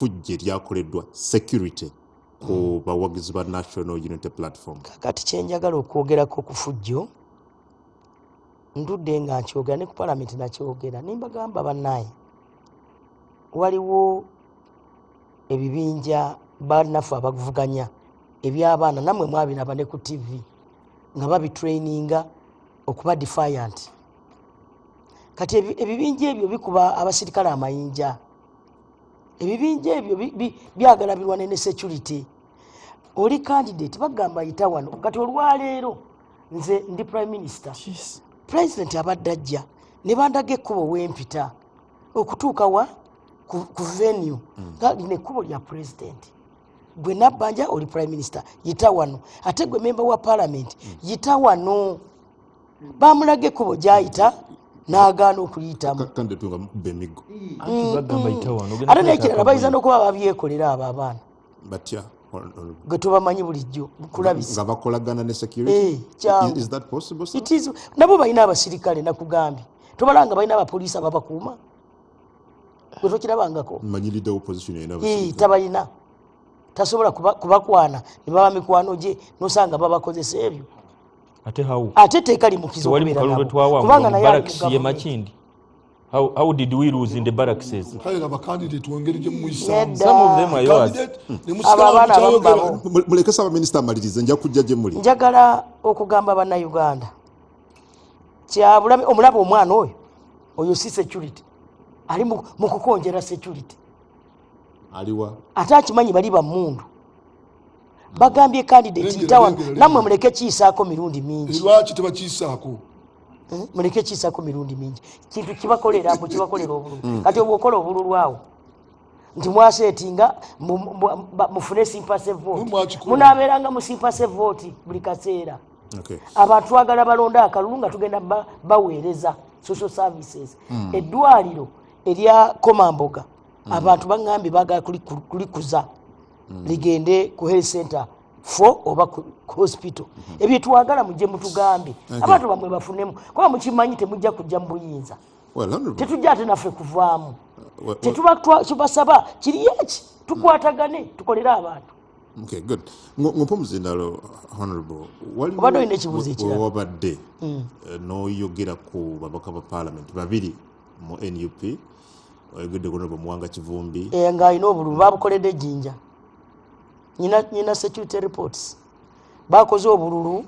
Fujje lyakoleddwa security ku bawagizi ba National Unity Platform. Kakati kyenjagala okwogerako ku fujjo, ndudde nga nkyogera ne ku Palamenti nakyogera, nimbagamba, bannaye, waliwo ebibinja bannaffe abavuganya ebyabaana, nammwe mwabiraba ne ku TV nga babitraininga okuba defiant. Kati ebibinja ebyo bikuba abasirikale amayinja. Ebibinja ebyo byagala birwane ne security. Oli candidate, bagamba yita wano. Kati olwaleero nze ndi prime minister, president abadde ajja ne bandaga ekkubo wempita okutuuka wa ku venue. Nga lino ekkubo lya president, gwe Nabbanja oli prime minister, yita wano, ate gwe member wa parliament yita wano. Bamulaga ekkubo gyayita n'agaana okuyitamu. Candidate nga mukuba emiggo. Anti bagamba yita wano, ogenda Ate kuleeta nekirala, bayinza akavuyo. n'okuba babyekolera abo abaana. Batya? Gwe tubamanyi bulijjo kulabisa. Nga bakolagana ne security? Eh, kyangu. Is that possible, sir? It is, nabo balina abasirikale. Nakugambye, tobala nga balina abapoliisi ababakuuma, gwe tokirabangako? Manyi leader opposition yalina Eh, abasirikale. Tabalina, tasobola kubakwana ne baba mikwano gye, nosanga babakozesa ebyo. Ate how? Ate etteeka limukiza Tewali okubeera mukalulu nabo, twawangula kubanga mu naye ali mu barracks ye gavumenti. Makindi. How did we lose in the barracks? Kale laba candidate wengeri gye muyisaamu. Nedda. Some of them are yours. Candidate ne Abo musigala abaana abamu mukyayogera. babo. Muleke ssaabaminisita amalirize, nja kujja gye muli. Njagala okugamba Bannayuganda, kyabulabe omulaba omwana oyo, oyo si security, ali mu kukonjera security. Aliwa? Ate akimanyi bali bamundu, bagambye candidate Lengera, yita wano. lengera, Nammwe lengera. muleke kiyisaako mirundi mingi. Lwaki tebakiyisaako? Muleke kiyisaako mirundi mingi. Kintu kibakolera mbu kibakolera obululu. Kati obwokola obululu awo nti mwasetinga mufune sympathy vote. Mwakikola. Munabeeranga mu sympathy vote buli kaseera. Abantu twagala balonde akalulu nga tugenda baweereza social services. Eddwaliro erya Komamboga, abantu baŋŋambye baagala kulikuza ligende ku health center 4 oba ku hospital. Ebyo twagala mujje mutugambe, abantu bamwe bafunemu, kuba mukimanyi temujja kujja mu buyinza. Well, honorable, Tetujja ate naffe kuvaamu. Well, Tetuba tubasaba kiri eki, tukwatagane tukolere abantu. Okay, good. Ngompa omuzindalo, honorable. Waliwo Obadde olina ekibuuzo ekirala? We wabadde n'oyogera ku babaka ba parliament babiri mu NUP, oyogedde ku Honorable Muwanga Kivumbi. Eh, ng'alina obululu babukoledde Ejjinja. Nyina security reports, bakoze obululu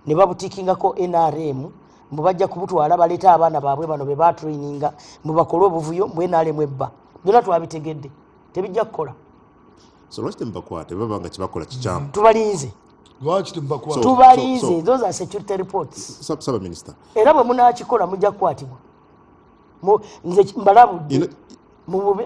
ne babutikingako NRM, mbu bajja kubutwala baleete abaana baabwe bano be batraininga, mbu bakole obuvuyo, mbu NRM ebba. Byonna twabitegedde, tebijja kukola. So lwaki temubakwate baba nga kibakola kikyamu? Tubalinze. Lwaki temubakwata? Tubalinze. Those are security reports. Ssaabaminisita. Era bwe munakikola mujja kukwatibwa. Nze mbalabudde.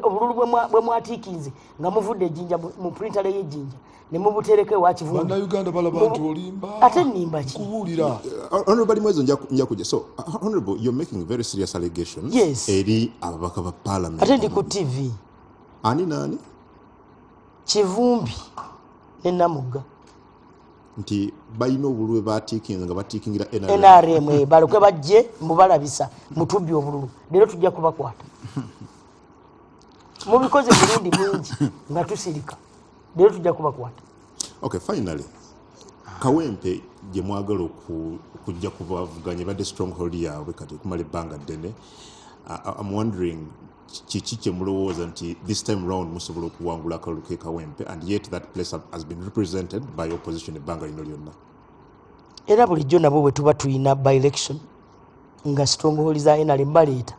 Obululu bwe mwatiikinze nga muvudde Ejjinja mu printale y'Ejjinja ne mubutereka ewa Kivumbi. Bannayuganda balaba nti olimba. Ate nnimba ki? Nkubuulira. Honorable Balimwezo, nja kujja. So honorable, you're making very serious allegations Yes. eri ababaka ba parliament. Ate ndi ku TV. Ani naani? Kivumbi ne Namugga. Nti balina obululu bwe batiikinze nga batiikingira NRM. NRM, eh, baleke bajje mubalabisa mutubbi obululu. Leero tujja kubakwata. Mubikoze mirundi mingi nga tusirika, leero tujja kubakwata. Okay, finally, Kawempe gye mwagala okujja kubavuganya badde stronghold yaabwe kati okumala ebbanga ddene. I'm wondering kiki kye mulowooza nti this time round musobola okuwangula akalulu ke Kawempe, and yet that place has been represented by opposition ebbanga lino lyonna? Era bulijjo nabo bwe tuba tuyina by election nga stronghold za NRM baleeta,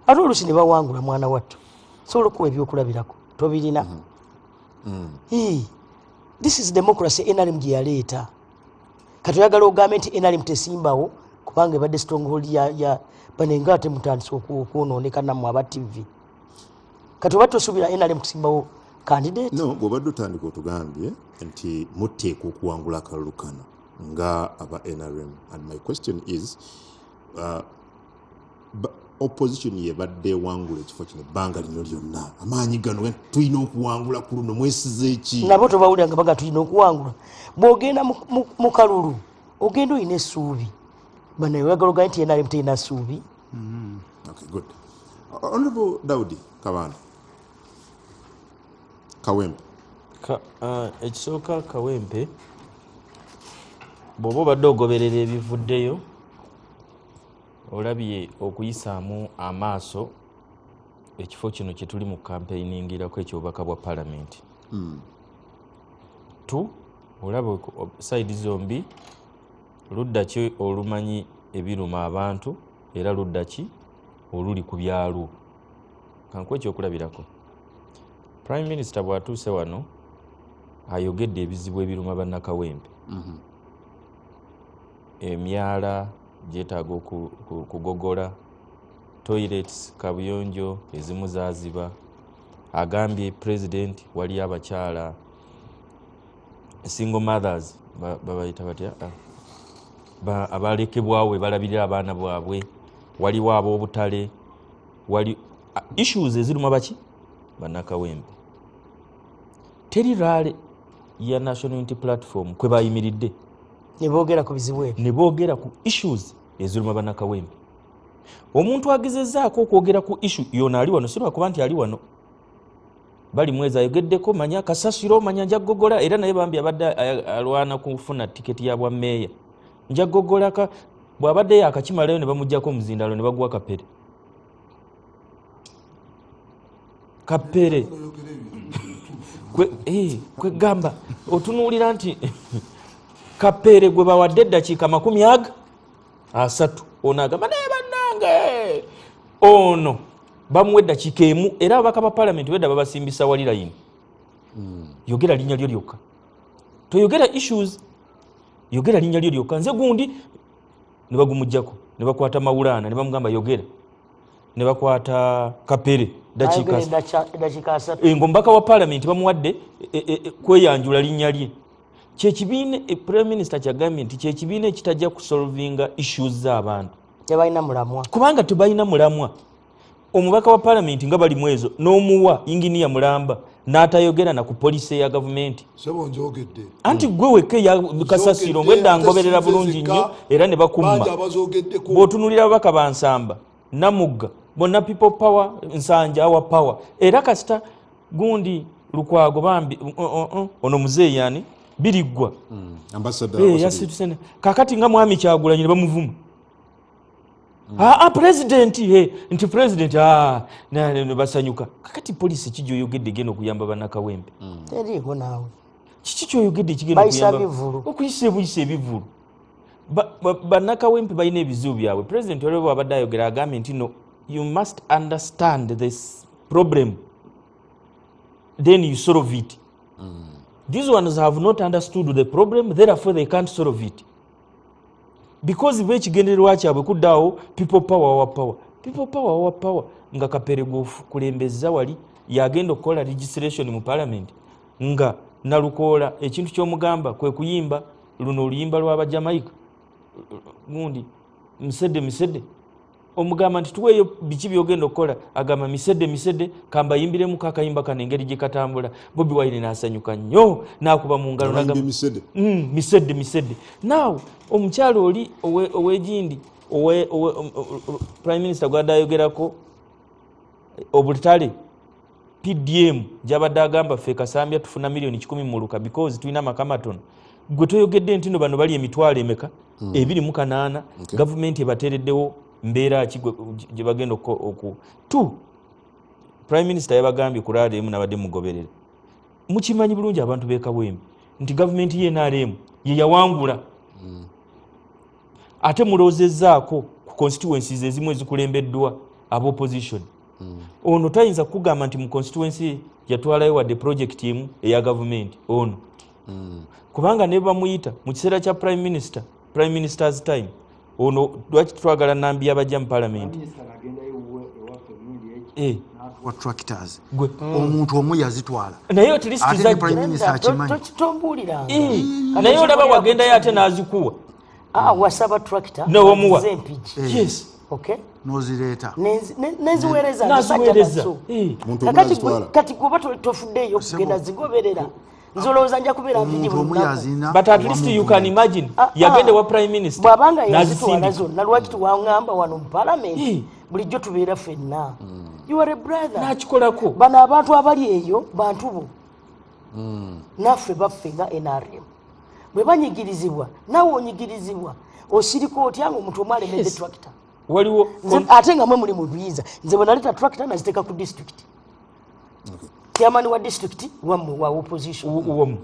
ate oluusi ne bawangula. Mwana wattu, sobola okuwa ebyokulabirako, tobirina. Hii, this is democracy NRM gye yaleeta. Kati oyagala ogambe nti NRM tesimbawo kubanga ebadde stronghold ya banenga, ate mutandise okwonooneka nammwe aba TV. Kati oba tosuubira NRM kusimbawo candidate? No, bw'obadde otandika otugambye nti muteekwa okuwangula akalulu kano nga aba NRM, and my question is, opposition yebadde ewangula ekifo kino ebbanga lino lyonna. Amaanyi gano tulina okuwangula ku luno, mwesize ki? Nabo tobawulira nga baga tulina okuwangula? Bw'ogenda mu kalulu ogenda olina essuubi. Bano oyagala ogaye nti NRM terina ssuubi? Okay, good. Honorable Daudi Kabanda. Kawempe. Ekisooka, Kawempe, bw'oba obadde ogoberera ebivuddeyo, olabye okuyisaamu amaaso ekifo kino kye tuli mu campaigningirako, ekyobubaka bwa palamenti. Tu olaba side zombi, ludda ki olumanyi ebiruma abantu era ludda ki oluli ku byalwo? Kankuwa ekyokulabirako. Prime Minister bw'atuuse wano ayogedde ebizibu ebiruma bannakawempe. Emyala gyetaaga kugogola, toilets, kabuyonjo ezimu zaziba. Agambye president wali abakyala single mothers, babayita batya? Abalekebwawo balabirira abaana bwabwe, waliwo ab'obutale, wali issues eziruma baki bannakawempe. Teri rally ya National Unity Platform kwe bayimiridde ne boogera ku bizibu ebyo, ne boogera ku issues eziruma bannakawempe. Omuntu agezezaako okwogera ku issue yona ali wano, si lwakuba nti ali wano bali mwezi ayogeddeko, manya kasasiro, manya njagogola, era naye bambi abadde alwana kufuna tiketi ya bwammeeya. Njagogola bw'abadde yakakimalayo ne bamugjako omuzindalo ne baguwa Kapere. Kapere kwegamba otunuulira nti Kapere gwe bawadde eddakiika 30, ono agamba naye bannange, ono bamuwa eddakiika emu. Era ababaka ba palamenti bedda babasimbisa wali layini. Yogera linnya lyo lyokka, toyogera issues, yogera linnya lyo lyokka, nze gundi. Ne bagumugjako ne bakwata Mawulaana ne bamugamba yogera, ne bakwata Kapere dakiika Ayogera eddakiika 30. Ng'omubaka wa palamenti bamuwadde kweyanjula linnya lye. Kyekibiina, prime minister kyagambye nti kyekibiina ekitajja kusolvinga issues z'abantu. Tebalina mulamwa. Kubanga tebalina mulamwa. Omubaka wa palamenti nga bali mwezo n'omuwa inginiya mulamba n'atayogera na ku policy ya gavumenti. Sebo, njogedde. Anti gwe wekka eya kasasiro ngwedda Ate ngoberera sinze bulungi nzekka, nnyo era ne bakumma. Bangi abazogeddeko. Bw'otunuulira ababaka bansamba Namugga bonna people power, Nsanja our power, era kasita gundi Lukwago bambi ono muzeeyi ani biriggwa. Ambassador Eh, yasituse kakati nga mwami Kyagulanyi ne bamuvuma. Aa, president, nti president, ne basanyuka. Kakati policy ki gyoyogedde genda okuyamba bannakawempe? Teriiko naawe. Kiki kyoyogedde ekigenda Bayisa okuyamba? bivvulu. Okuyisa ebuyisa ebivvulu. Bannakawempe balina ebizibu byabwe. President waliwo bwabadde ayogera agambye nti no, you must understand this problem, then you solve it. These ones have not understood the problem, therefore they can't solve it, because bo ekigendererwa kyabwe kuddaawo people power, our power, people power, our power. Nga Kapere gwokulembeza wali yagenda okukola registration mu parliament, nga Nalukoola ekintu kyomugamba kwe kuyimba luno oluyimba lw'Abajamaica gundi misede misede. Omugamba nti tuweeyo biki byogenda okukola, agamba misede misede, kambayimbiremu kakayimba kano engeri gye katambula. Bobi Wine n'asanyuka nnyo n'akuba mu ngalo. Abayimba n'agamba emisede. Misede misede. Now omukyalo oli owegindi prime minister gwadde ayogerako obutale, PDM gyabadde agamba ffe Kasambya tufuna miliyoni 100 muluka because tulina amaka matono. Gwe toyogedde nti no bano bali emitwalo emeka? 28. Gavumenti ebateereddewo mbeera ki gye bagenda oku two? Prime minister yabagambye ku rally emu nabadde mugoberera, mukimanyi bulungi abantu b'e Kawempe nti gavumenti ye NRM ye yawangula. Ate mulowoozezaako ku constituencies ezimu ezikulembeddwa aba opposition. Ono tayinza kugamba nti mu constituency yatwalayo wadde project emu eya gavumenti ono, kubanga ne bamuyita mu kiseera kya prime minister, prime minister's time. Ono lwaki twagala nambi yabajja mu palamenti? Wa tractors. Gwe. Omuntu omu yazitwala. Naye at least Ate ne zajja. prime minister akimanyi. Tombuuliranga. Naye olaba wagendayo ate n'azikuwa. Ah, wasaba tractor Newomuwa. z'Empigi. Yes. Okay. Nozireeta. Nenziweereza. N'aziweereza. Muntu omu Kakati n'azitwala. kati kuba tofuddeeyo kugenda zigoberera, nze olowooza nja kubeera Mpigi Omuntu buli omu lunaku. yazina. But at least you can imagine yagenda wa prime minister Bw'abanga yazitwala n'azisindika. zonna, lwaki tuwaŋŋamba wano mu palamenti? Bulijjo tubeera ffenna. You are a brother. N'akikolako. Bano abantu abali eyo bantu bo. Naffe baffe nga NRM bwe banyigirizibwa, nawe onyigirizibwa, osirika otya nga omuntu omu alemedde tractor? Waliwo Ate nga mwe muli mu buyinza. Nze bwe naleeta tractor naziteeka ku district, chairman wa district wammwe wa opposition. Wamu.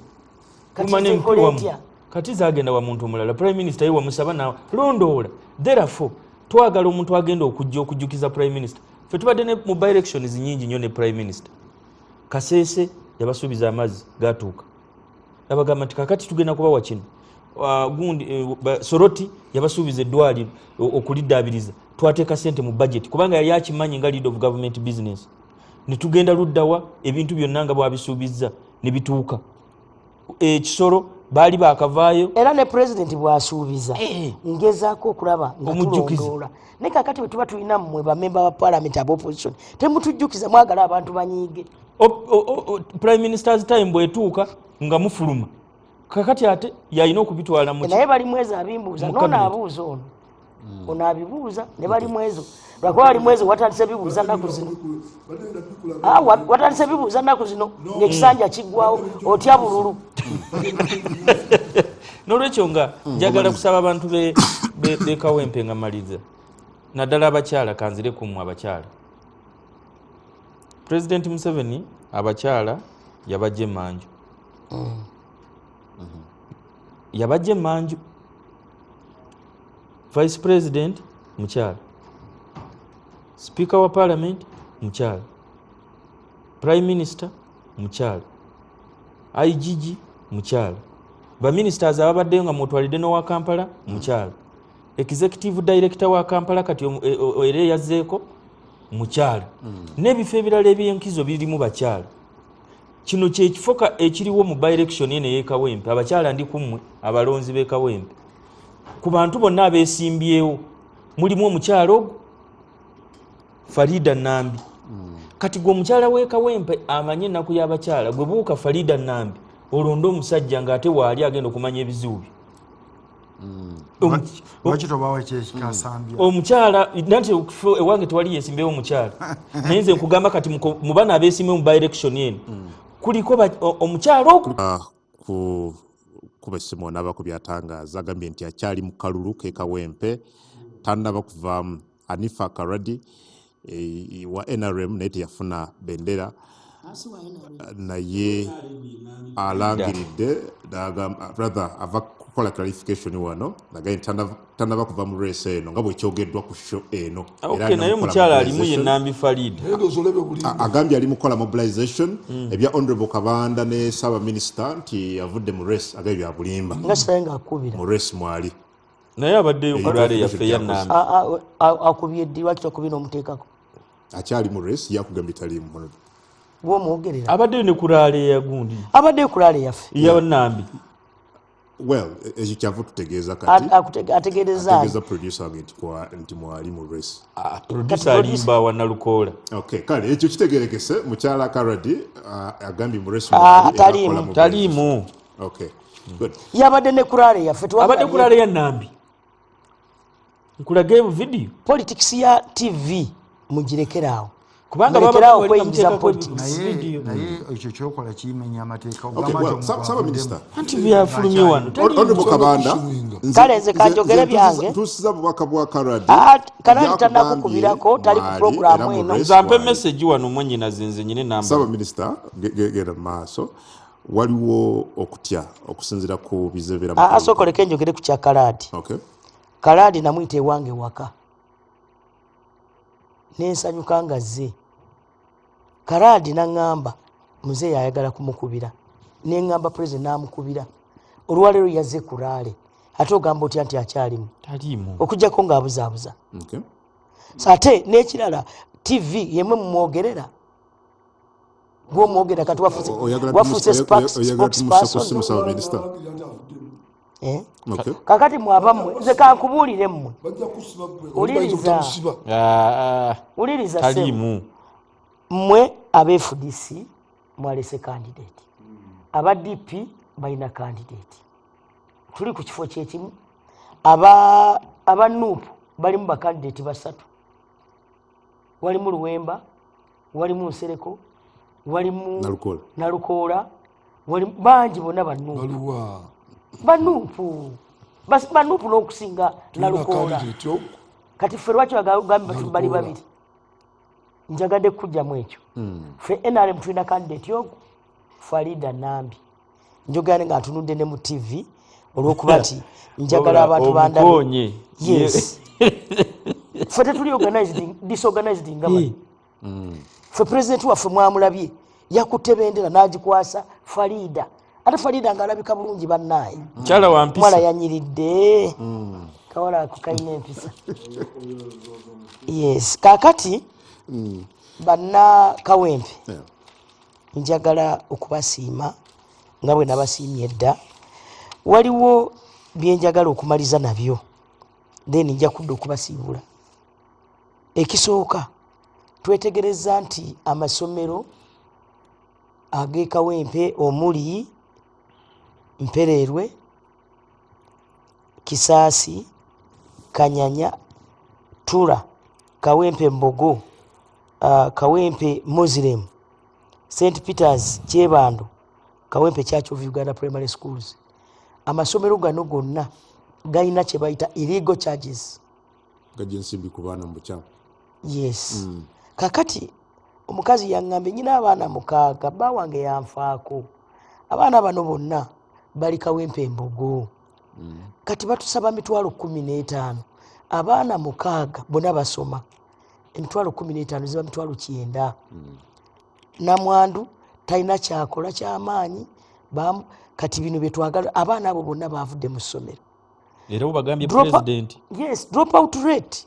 Kati Woman nze MP nkole wamu. ntya? Kati zagenda wa muntu omulala. Prime minister ye wamusaba nawe londoola. Therefore twagala omuntu agenda okujja okujjukiza prime minister. Ffe tubadde ne mu by-elections nyingi nnyo ne prime minister. Kasese yabasuubiza amazzi gatuuka, abagamba nti kakati tugenda kubawa kino. Gundi Soroti yabasuubiza eddwaliro okuliddaabiriza, twateeka sente mu budget kubanga yali akimanyi nga lead of government business. Netugenda luddawa ebintu byonna nga bwabisuubizza ne bituuka. Ekisolo baali bakavaayo. Era ne pulezidenti bw'asuubiza, ngezaako okulaba nga Omujjukiza. tulondoola. Naye kakati bwe tuba tulina mmwe bamemba ba parliament aba opposition, temutujjukiza, mwagala abantu banyiige. Prime minister's time bwetuuka nga mufuluma, kakati ate yalina okubitwala mu Naye bali mwezo abimbuuza. Mu Noono cabinet. abuuza ono, ono abibuuza ne bali mwezo, lwakuba bali mwezo watandise bibuuza nnaku zino. Watandise bibuuza nnaku zino ng'ekisanja kiggwawo, otya bululu. Nolwekyo nga njagala kusaba abantu bekawempe nga maliriza, naddala abakyala, kanzire kummwe abakyala. President Museveni abakyala yabajja emanju, yabajja emanju. Vice president mukyala, speaker wa parliament mukyala, prime minister mukyala, IGG mukyala, baministers ababaddeyo nga mwotwalidde n'owa Kampala mukyala, executive director wa Kampala kati era eyazzeeko mukyala, n'ebifo ebirala ebyenkizo birimu bakyala. Kino kyekifo ekiriwo mu by-election eno ey'ekawempe. Abakyala ndi kummwe, abalonzi b'ekawempe, ku bantu bonna abeesimbyewo mulimu omukyala ogwo Farida Nambi. Kati gwe omukyala w'ekawempe amanye ennaku y'abakyala, gwe buuka Farida Nambi olonde omusajja ng'ate waali agenda okumanya ebizibu bye. Lwaki tobawa kyekikasambya? Omukyala nanti ewange tewali yesimbewo omukyala, naye nze nkugamba kati mu bano abeesimbewo mu by-election eno kuliko omukyala ogwo. Ku kuba essimu onaabako byatangaaza, agambye nti akyali mu kalulu ke Kawempe, tannaba kuvaamu. Anifa Karadi wa NRM naye teyafuna bendera, naye alangiridde n'agamba, rather ava kukola clarification wano, nagambye nti tannaba kuva mu race eno nga bwekyogeddwa ku show eno. Era Okay, alina naye mukola omukyala alimu ye mobilization. Nambi Farida. Naye ndowooza olabe buli Agambye ali mukola mobilization. Ebya honorable Kabanda ne ssaabaminisita nti avudde mu race, agambye bya bulimba. Nga kitaye ng'akubira. Mu race mwali. Naye abaddeyo ku rally yaffe eya Yakoze. Nambi. Akubye ddi? Lwaki tokubye n'omuteekako? Akyali mu race, yakugambye taliimu. Gwomwogerera. Abaddeyo ne ku rally ya gundi. Abaddeyo ku rally yaffe. Ya Nambi. Well, ekyo kyava tutegeeza kati. Ategeereza ani? Ategeeza producer wange nti nti mwali mu race. Producer alimba wa Nalukoola. Okay, kale ekyo kitegerekese. Mukyala Karadi agambye mu race mwali, era Taliimu. akola mobilization. Taliimu. Okay, good. Yabadde ne ku rally yaffe. Abadde ku rally ya Nambi, nkulage vidiyo. Politics ya TV mugirekeraawo. Kubanga Mulekeraawo baba okweyingiza mu muteekako politics. Naye Video. naye ekyo kyokola kimenya amateeka. Okay, Ogamba nti well, omuntu ssaabaminisita. Anti byafulumye wano. Honorable Kabanda, Kale nze kanjogere byange. Ntuusiza bubaka bwa Karadi. Karadi Yakugambye tannakukubirako, tali ku mwali, programu era mu eno. race Nze ampe mwali. message wano mwennyinaze, nze nyine namba. Ssaabaminisita, genda mu maaso. Waliwo okutya okusinziira ku bizebeera mu kalulu. Asooka oleke njogere ku kya Kalaadi. Okay. Kalaadi namuyita ewange waka nensanyuka nga zze. Kalaadi naŋŋamba muzeeyi ayagala kumukubira, neŋŋamba president n'amukubira. Olwaleero yazze ku rally, ate ogamba otya nti akyalimu? Taliimu. Okuggyako ng'abuzaabuza. Okay. So ate n'ekirala, TV yemwe mumwogerera, gwomwogera kati Oyagala wafuuse oyagala tumusse ku spokesperson. ssimu, ssaabaminisita? Eh? Okay. Kakati mwabammwe, nze kankubuulire mmwe. Bajja kusiba gwe. Wuliriza. Omusiba. Wuliriza ssebo. Taliimu. Mmwe aba FDC mwalese candidate, aba DP balina candidate, tuli ku kifo kyekimu. Aba NUP balimu bakandidate basatu, walimu Luwemba, walimu Nsereko, walimu Nalukoola. Nalukoola. Wali bangi bonna banuupu. Baluwa? Banuupu. Banuupu n'okusinga Tulina Nalukoola. candidate ogu. Kati ffe lwaki bagambye bali babiri? Njagadde kukugjamu ekyo. Ffe NRM tulina candidate ogu, Farida Nambi. Njogera nga ntunudde ne mu TV olw'okuba nti njagala abantu bandabe. Omukonye. Yes. Ffe tetuli organized, disorganized nga bano. Ffe pulezidenti waffe mwamulabye, yakutte bendera n'agikwasa Farida. Ate Farida ng'alabika bulungi bannaaye. Mukyala wa mpisa. Muwala yanyiridde. Kawala ako kalina empisa. Yes. Kaakati banna Kawempe njagala okubasiima nga bwe nabasiimye edda. Waliwo bye njagala okumaliza nabyo, then nja kudda okubasiibula. Ekisooka, twetegereza nti amasomero ag'e Kawempe omuli Mpereerwe, Kisaasi, Kanyanya, Tura, Kawempe Mbogo, Kawempe Muslim, St Peters Kyebando, Kawempe Church of Uganda Primary Schools. Amasomero gano gonna galina kye bayita illegal charges. Gajja ensimbi ku baana mu bukyamu. Yes. Kakati omukazi yaŋŋambye, nyina abaana 6, bba wange yanfaako. Abaana bano bonna bali Kawempe Mbogo. Kati batusaba mitwalo 15. Abaana 6 bonna basoma. Emitwalo 15 ziba mitwalo 90. Namwandu talina kyakola kyamaanyi. Kati bino bye twagala, abaana abo bonna baavudde mu ssomero. Era obagambye president. Yes, drop out rate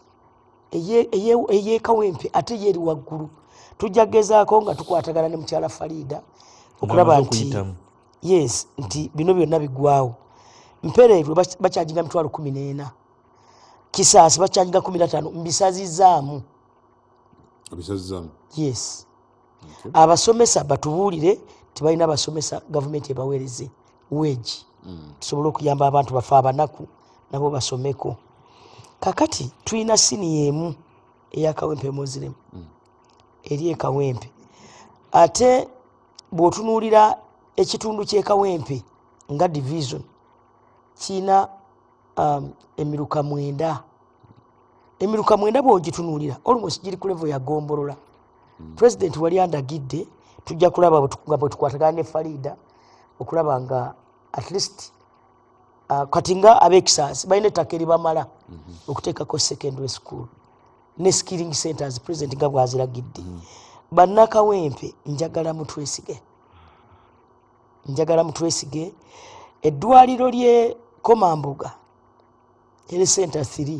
eye Kawempe ate ye eri waggulu. Tujja kugezaako nga tukwatagana ne mukyala Farida okulaba Ng'amaze nti okuyitamu. Yes, nti bino byonna biggwawo. Mpereerwe bakyajinga mitwalo 14. Kisaasi bakyajinga 15, mbisazizaamu. Obisazizaamu? Yes. Abasomesa batubuulire tibalina basomesa, gavumenti ebaweereze wage. Tusobole okuyamba abantu bafe abanaku nabo basomeko. Kakati tulina siniya emu eya Kawempe Muslim eri e Kawempe. Ate bw'otunuulira ekitundu ky'e Kawempe nga division kirina emiruka 9. Emiruka 9 bw'ogitunuulira almost giri ku level ya gombolola. President wali andagidde tujja kulaba nga bwe tukwatagana ne Farida okulaba nga at least kati nga ab'ekisaasi balina ettaka eribamala okuteekako secondary school ne skilling centers, president nga bw'aziragidde. Bannakawempe njagala mutwesige. Njagala mutwesige. Eddwaliro ly'e Komamboga Health Center 3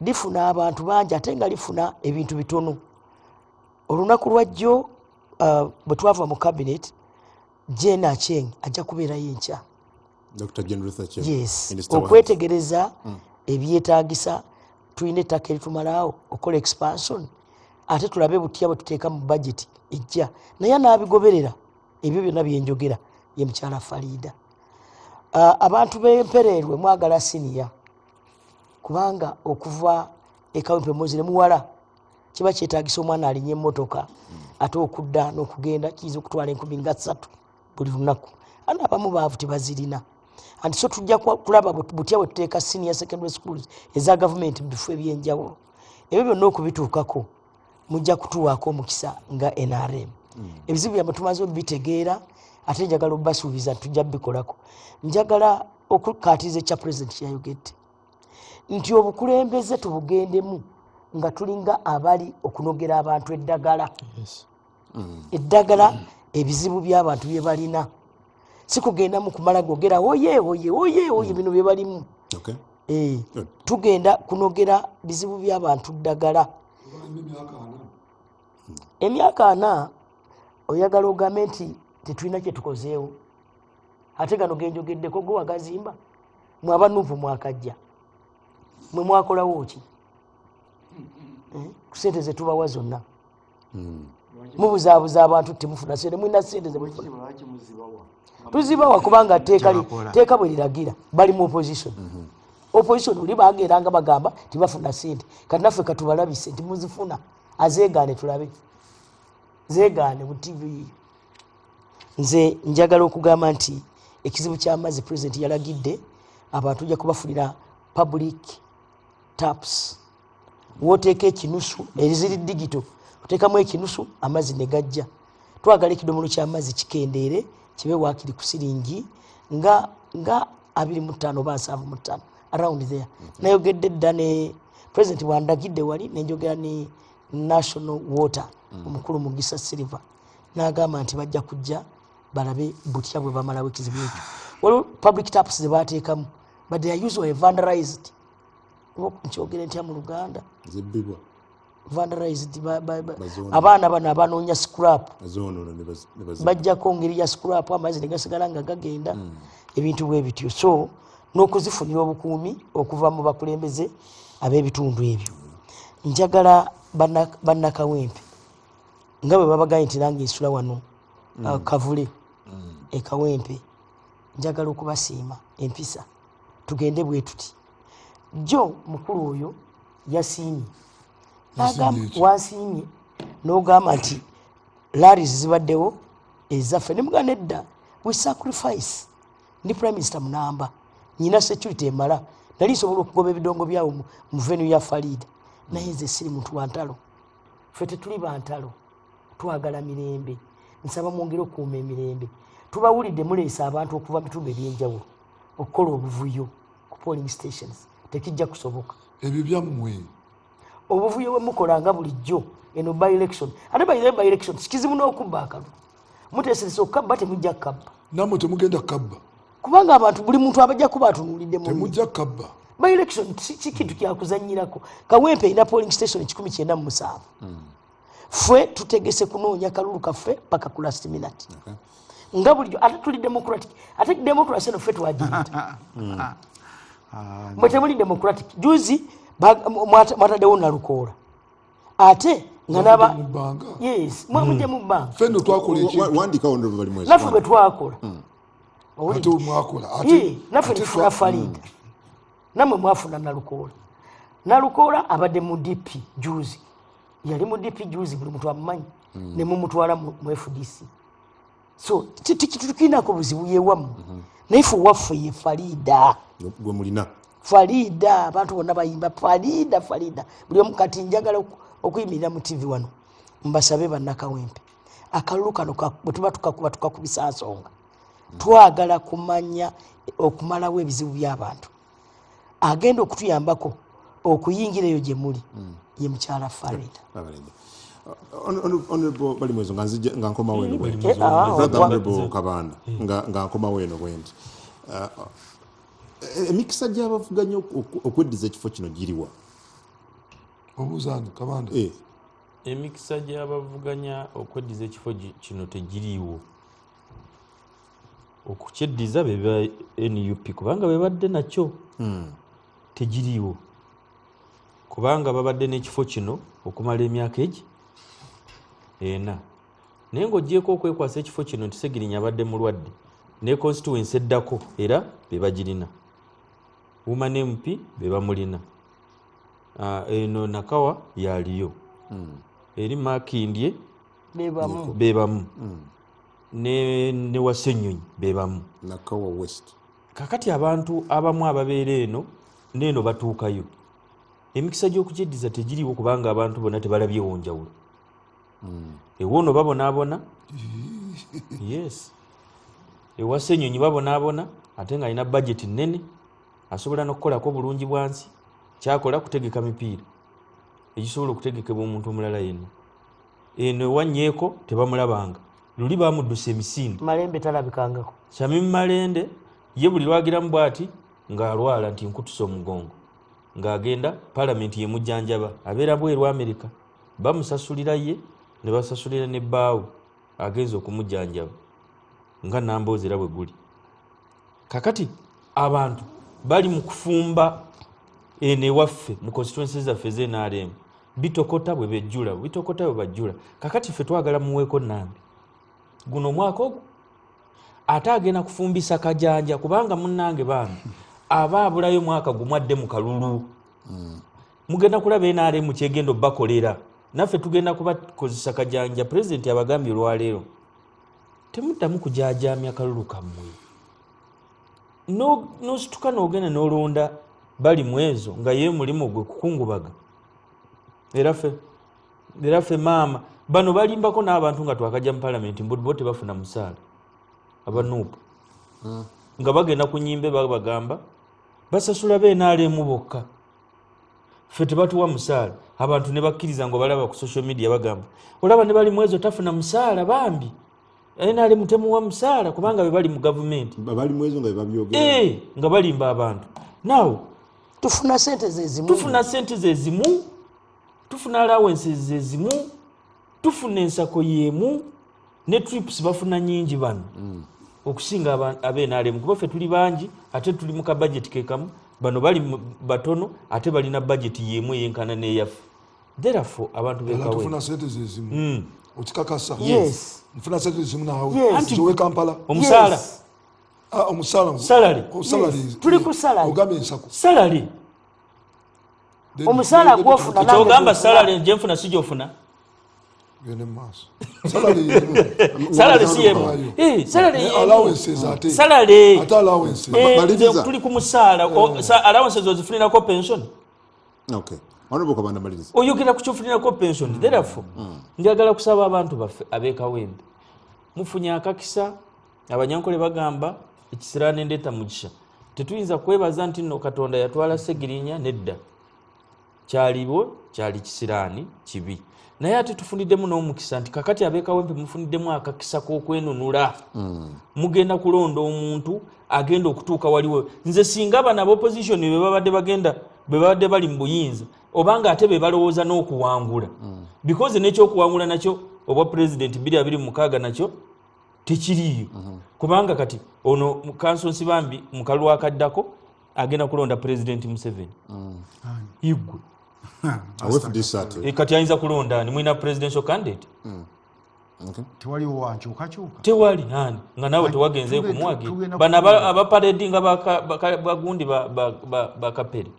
lifuna abantu bangi ate nga lifuna ebintu bitono. Olunaku lwajjo bwe twava mu cabinet, Jane Acheng ajja kubeerayo enkya. Dr. Jane Ruth Acheng. Yes. Minister wa Okwetegereza ebyetaagisa, tulina ettaka eritumalawo okukola expansion, ate tulabe butya bwe tuteeka mu budget ejja. Naye anaabigoberera ebyo byonna bye njogera ye mukyala Farida. Abantu b'Empereerwe mwagala siniya, kubanga okuva e Kawempe Muslim muwala kiba kyetaagisa omwana alinye emmotoka, ate okudda n'okugenda kiyinza okutwala 3000 buli lunaku. Ana abamu baavu tebazirina. Anti so tujja kulaba butya bwe tuteeka senior secondary schools eza gavumenti mu bifo ebyenjawulo. Ebyo byonna okubituukako mujja kutuwaako omukisa nga NRM. Ebizibu byammwe tumaze obitegeera, ate njagala obbasuubiza nti tujja bikolako. Njagala okukaatiriza ekya pulezidenti kyeyayogedde nti obukulembeze tubugendemu nga tulinga abali okunogera abantu eddagala. Eddagala ebizibu by'abantu bye balina, si kugenda mu kumala gogera oye oye oye oye bino bye balimu. Tugenda kunogera bizibu by'abantu ddagala. Emyaka 4 oyagala ogambe nti tetulina kye tukozeewo, ate gano genjogeddeko go wagazimba mwe abanuuvu mwakajja mwe mwakolawo ki? Ku sente zetubawa zonna mubuzaabuza abantu, temufuna sente, mulina sente zemufuna tuzibawa kubanga teeka bwe liragira bali mu opposition. Opposition oli bageranga bagamba tibafuna sente, kati naffe katubalabise nti muzifuna, azeegaane tulabe, zeegaane ku TV. Nze njagala okugamba nti ekizibu ky'amazzi president yalagidde abantu ojja kubafunira public taps, woteeka ekinusu eriziri digital, oteekamu ekinusu amazzi ne gajja. Twagala ekidomolo ky'amazzi kikendeere kibe waakiri ku siringi nga 25 oba 75 around there. Nayogedde dda ne president bwandagidde wali, nenjogera ne National Water omukulu Mugisa Silver, n'agamba nti bajja kujja balabe butya bwe bamalawo ekizibu ekyo. Waliwo public taps ze bateekamu, but they are usually vandalized. Oba nkyogere ntya mu Luganda? Zibbibwa. Vandalized, Bazoona. Abaana bano abanoonya scrap Bazoonoona ne bajjako ngeri ya scrap, amazzi ne gasigala nga gagenda, ebintu bwe bityo. So n'okuzifunira obukuumi okuva mu bakulembeze ab'ebitundu ebyo. Njagala bannakawempe nga bwe babagambye nti nange nsula wano, Kavule e Kawempe, njagala okubasiima empisa, tugende bwe tuti. Jjo mukulu oyo yasiimye. Yasiimye ki? Wansiimye n'ogamba nti rallies zibaddewo ezaffe, ne mugamba nedda, we sacrifice. Ndi prime minister munamba, nyina security emala, nali nsobola okugoba ebidongo byawo mu venue ya Farida, naye nze siri muntu wa ntalo. Ffe tetuli ba ntalo, twagala mirembe. Nsaba mwongere okukuuma emirembe. Tubawulidde muleese abantu okuva mu bitundu ebyenjawulo okukola obuvuyo ku polling stations, tekijja kusoboka. Ebyo byammwe. Obuvuyo bwe mukola nga bulijjo eno by election, ate by the by election kizibu n'okubba akalulu. Muteeserese okukabba, temujja kukabba. Nammwe temugenda kukabba. Kubanga abantu buli muntu abajja kuba atunuulidde munne. Temujja kukabba. By election si kintu kyakuzannyirako. Kawempe erina polling station 197. Ffe tutegese kunoonya kalulu kaffe paka ku last minute. Nga bulijjo ate tuli democratic, ate democracy eno ffe twagiyita. Mwe temuli democratic. Juzi mwataddewo Nalukoola, ate nga naba Mwamujje mu bbanga. Yes, mwamujje mu bbanga. Ffe nno twakola ekintu. Wandika Honorable Balimwezo. Naffe bwe twakola. Ate mwakola. Ye, naffe Ate tufuna Farida, nammwe mwafuna Nalukoola. Nalukoola abadde mu DP juzi, yali mu DP juzi, buli muntu amumanyi, ne mumutwala mu FDC. So tukirinako buzibu yewammwe, naye ffe waffe ye Farida. Gwe mulina. Farida, abantu bonna bayimba Farida, Farida buli omu. Kati njagala okuyimirira mu TV wano mbasabe bannakawempe, akalulu kano bwe tuba tukakuba tukakubisa nsonga. Twagala kumanya okumalawo ebizibu by'abantu. Agenda okutuyambako okuyingira eyo gye muli ye mukyala Farida. Abalende. Honorable Balimwezo, nga nzija nga nkomawo eno bwe nti. Eh, Brother Honorable Kabanda, nga nkomawo eno bwe nti. Emikisa gy'abavuganya okweddiza ekifo kino giriwa? Obuuza ani, Kabanda? Emikisa gy'abavuganya okweddiza ekifo kino tegiriiwo. Okukyeddiza be ba NUP, kubanga bebadde nakyo, tegiriiwo, kubanga babadde n'ekifo kino okumala emyaka egi 4. Naye ng'ogyeko okwekwasa ekifo kino nti Segirinya abadde mulwadde, ne constituency eddako era be bagirina, Woman MP be bamulina, eno Nakawa yaliyo, eri Makindye bebamu, bebamu, ne Wasenyonyi bebamu. Nakawa West. Kakati abantu abamu ababeera eno neeno batuukayo, emikisa gy'okukyeddiza tegiriwo, kubanga abantu bonna tebalabyewo njawulo. Ewoono babonaabona, yes, ewa Ssenyonyi babonaabona, ate ng'alina budget nnene, asobola n'okukolako bulungi bwansi. Kyakola kutegeka mipiira egisobola okutegekebwa omuntu omulala yenna. Eno ewa Nyeeko tebamulabanga, luli bamuddusa emisinde. Malembe talabikangako. Shamim Malende ye buli lwagiramu bw'ati ng'alwala nti nkutusa omugongo, ng'agenda palamenti yemujjanjaba, abeera bweru Amerika, bamusasulira ye ne basasulira ne bbaawe agenza okumujjanjaba, nga Namboozi era bwe guli. Kakati abantu bali mu kufumba eno ewaffe mu constituency zaffe ez'NRM, bitokota bwe bejjula, bitokota bwe bajjula. Kakati ffe twagala muweeko Nambi guno omwaka ogwo, ate agenda kufumbisa kajanja, kubanga munnange bambi aba abulayo mwaka gumu adde mu kalulu. Mugenda kulaba NRM kyegenda obbakolera, naffe tugenda kubakozesa kajanja. Pulezidenti abagambye olwaleero Temuddamu kujajamya kalulu kammwe. Nosituka n'ogenda n'olonda bali mwezo nga ye mulimu gwe kukungubaga. Era ffe maama bano balimbako n'abantu nga twakajja mu palamenti mbu bo tebafuna musaala, aba NUP nga bagenda ku nyimbe babagamba basasula BNRM bokka, ffe tebatuwa musaala. Abantu ne bakkiriza nga balaba ku social media bagamba olaba ne bali mwezo tafuna musaala, bambi NRM temuwa musaala kubanga be bali mu gavumenti. Bali mwezo nga bebabyogera. Nga balimba abantu. Now tufuna sente zezimu, tufuna sente zezimu, tufuna allowances zezimu, tufuna ensako yemu ne trips bafuna nyingi bano okusinga abe NRM, kuba ffe tuli bangi ate tuli mu ka budget kekamu. Bano bali batono ate balina budget yemu eyenkana n'eyaffe. Therefore abantu bekawe tufuna sente zezimu. Okikakasa? Yes. Nfuna sente zezimu naawe? Yes. Owe Kampala? Omusaala. Yes. Omusaala. Salary. Salary. Tuli ku salary. Ogambye ensako. Salary. Omusaala gwofuna nange Kyogamba gwefuna. Salary gyenfuna si gyofuna. Gende mu maaso. Salary yemu. Salary si yemu. Salary Ne yemu. allowances ate. Salary. Ate allowances. Maliriza. Nze tuli ku musaala. Allowances ozifunirako pension. Okay. Honorable Kabanda, maliriza. Oyogera ku kyofunirako pension. Therefore njagala kusaba abantu baffe ab'ekawempe, mufunye akakisa. Abanyankole bagamba ekisiraane ndeeta mugisha. Tetuyinza kwebaza nti nno Katonda yatwala Segirinya, nedda, kyaliwo kyali kisiraani kibi, naye ate tufuniddemu n'omukisa nti kakati ab'ekawempe mufuniddemu akakisa k'okwenunula. Mugenda kulonda omuntu agenda okutuuka waliwo. Nze singa bano abopposition be babadde bagenda, bwe babadde bali mu buyinza, obanga ate be balowooza n'okuwangula, because n'ekyokuwangula nakyo obwa pulezidenti 2026 nakyo tekiriiyo, kubanga kati ono kansonsi bambi mu kalulu akaddako agenda kulonda Pulezidenti Museveni. Igwe. Awe FDC ate. Kati ayinza kulonda ani? Mulina presidential candidate? Okay. Tewaliwo wankyukakyuka. Tewali ani nga naawe tewagenzeyo kumuwagira. Bano abaparedi nga bagundi bakapere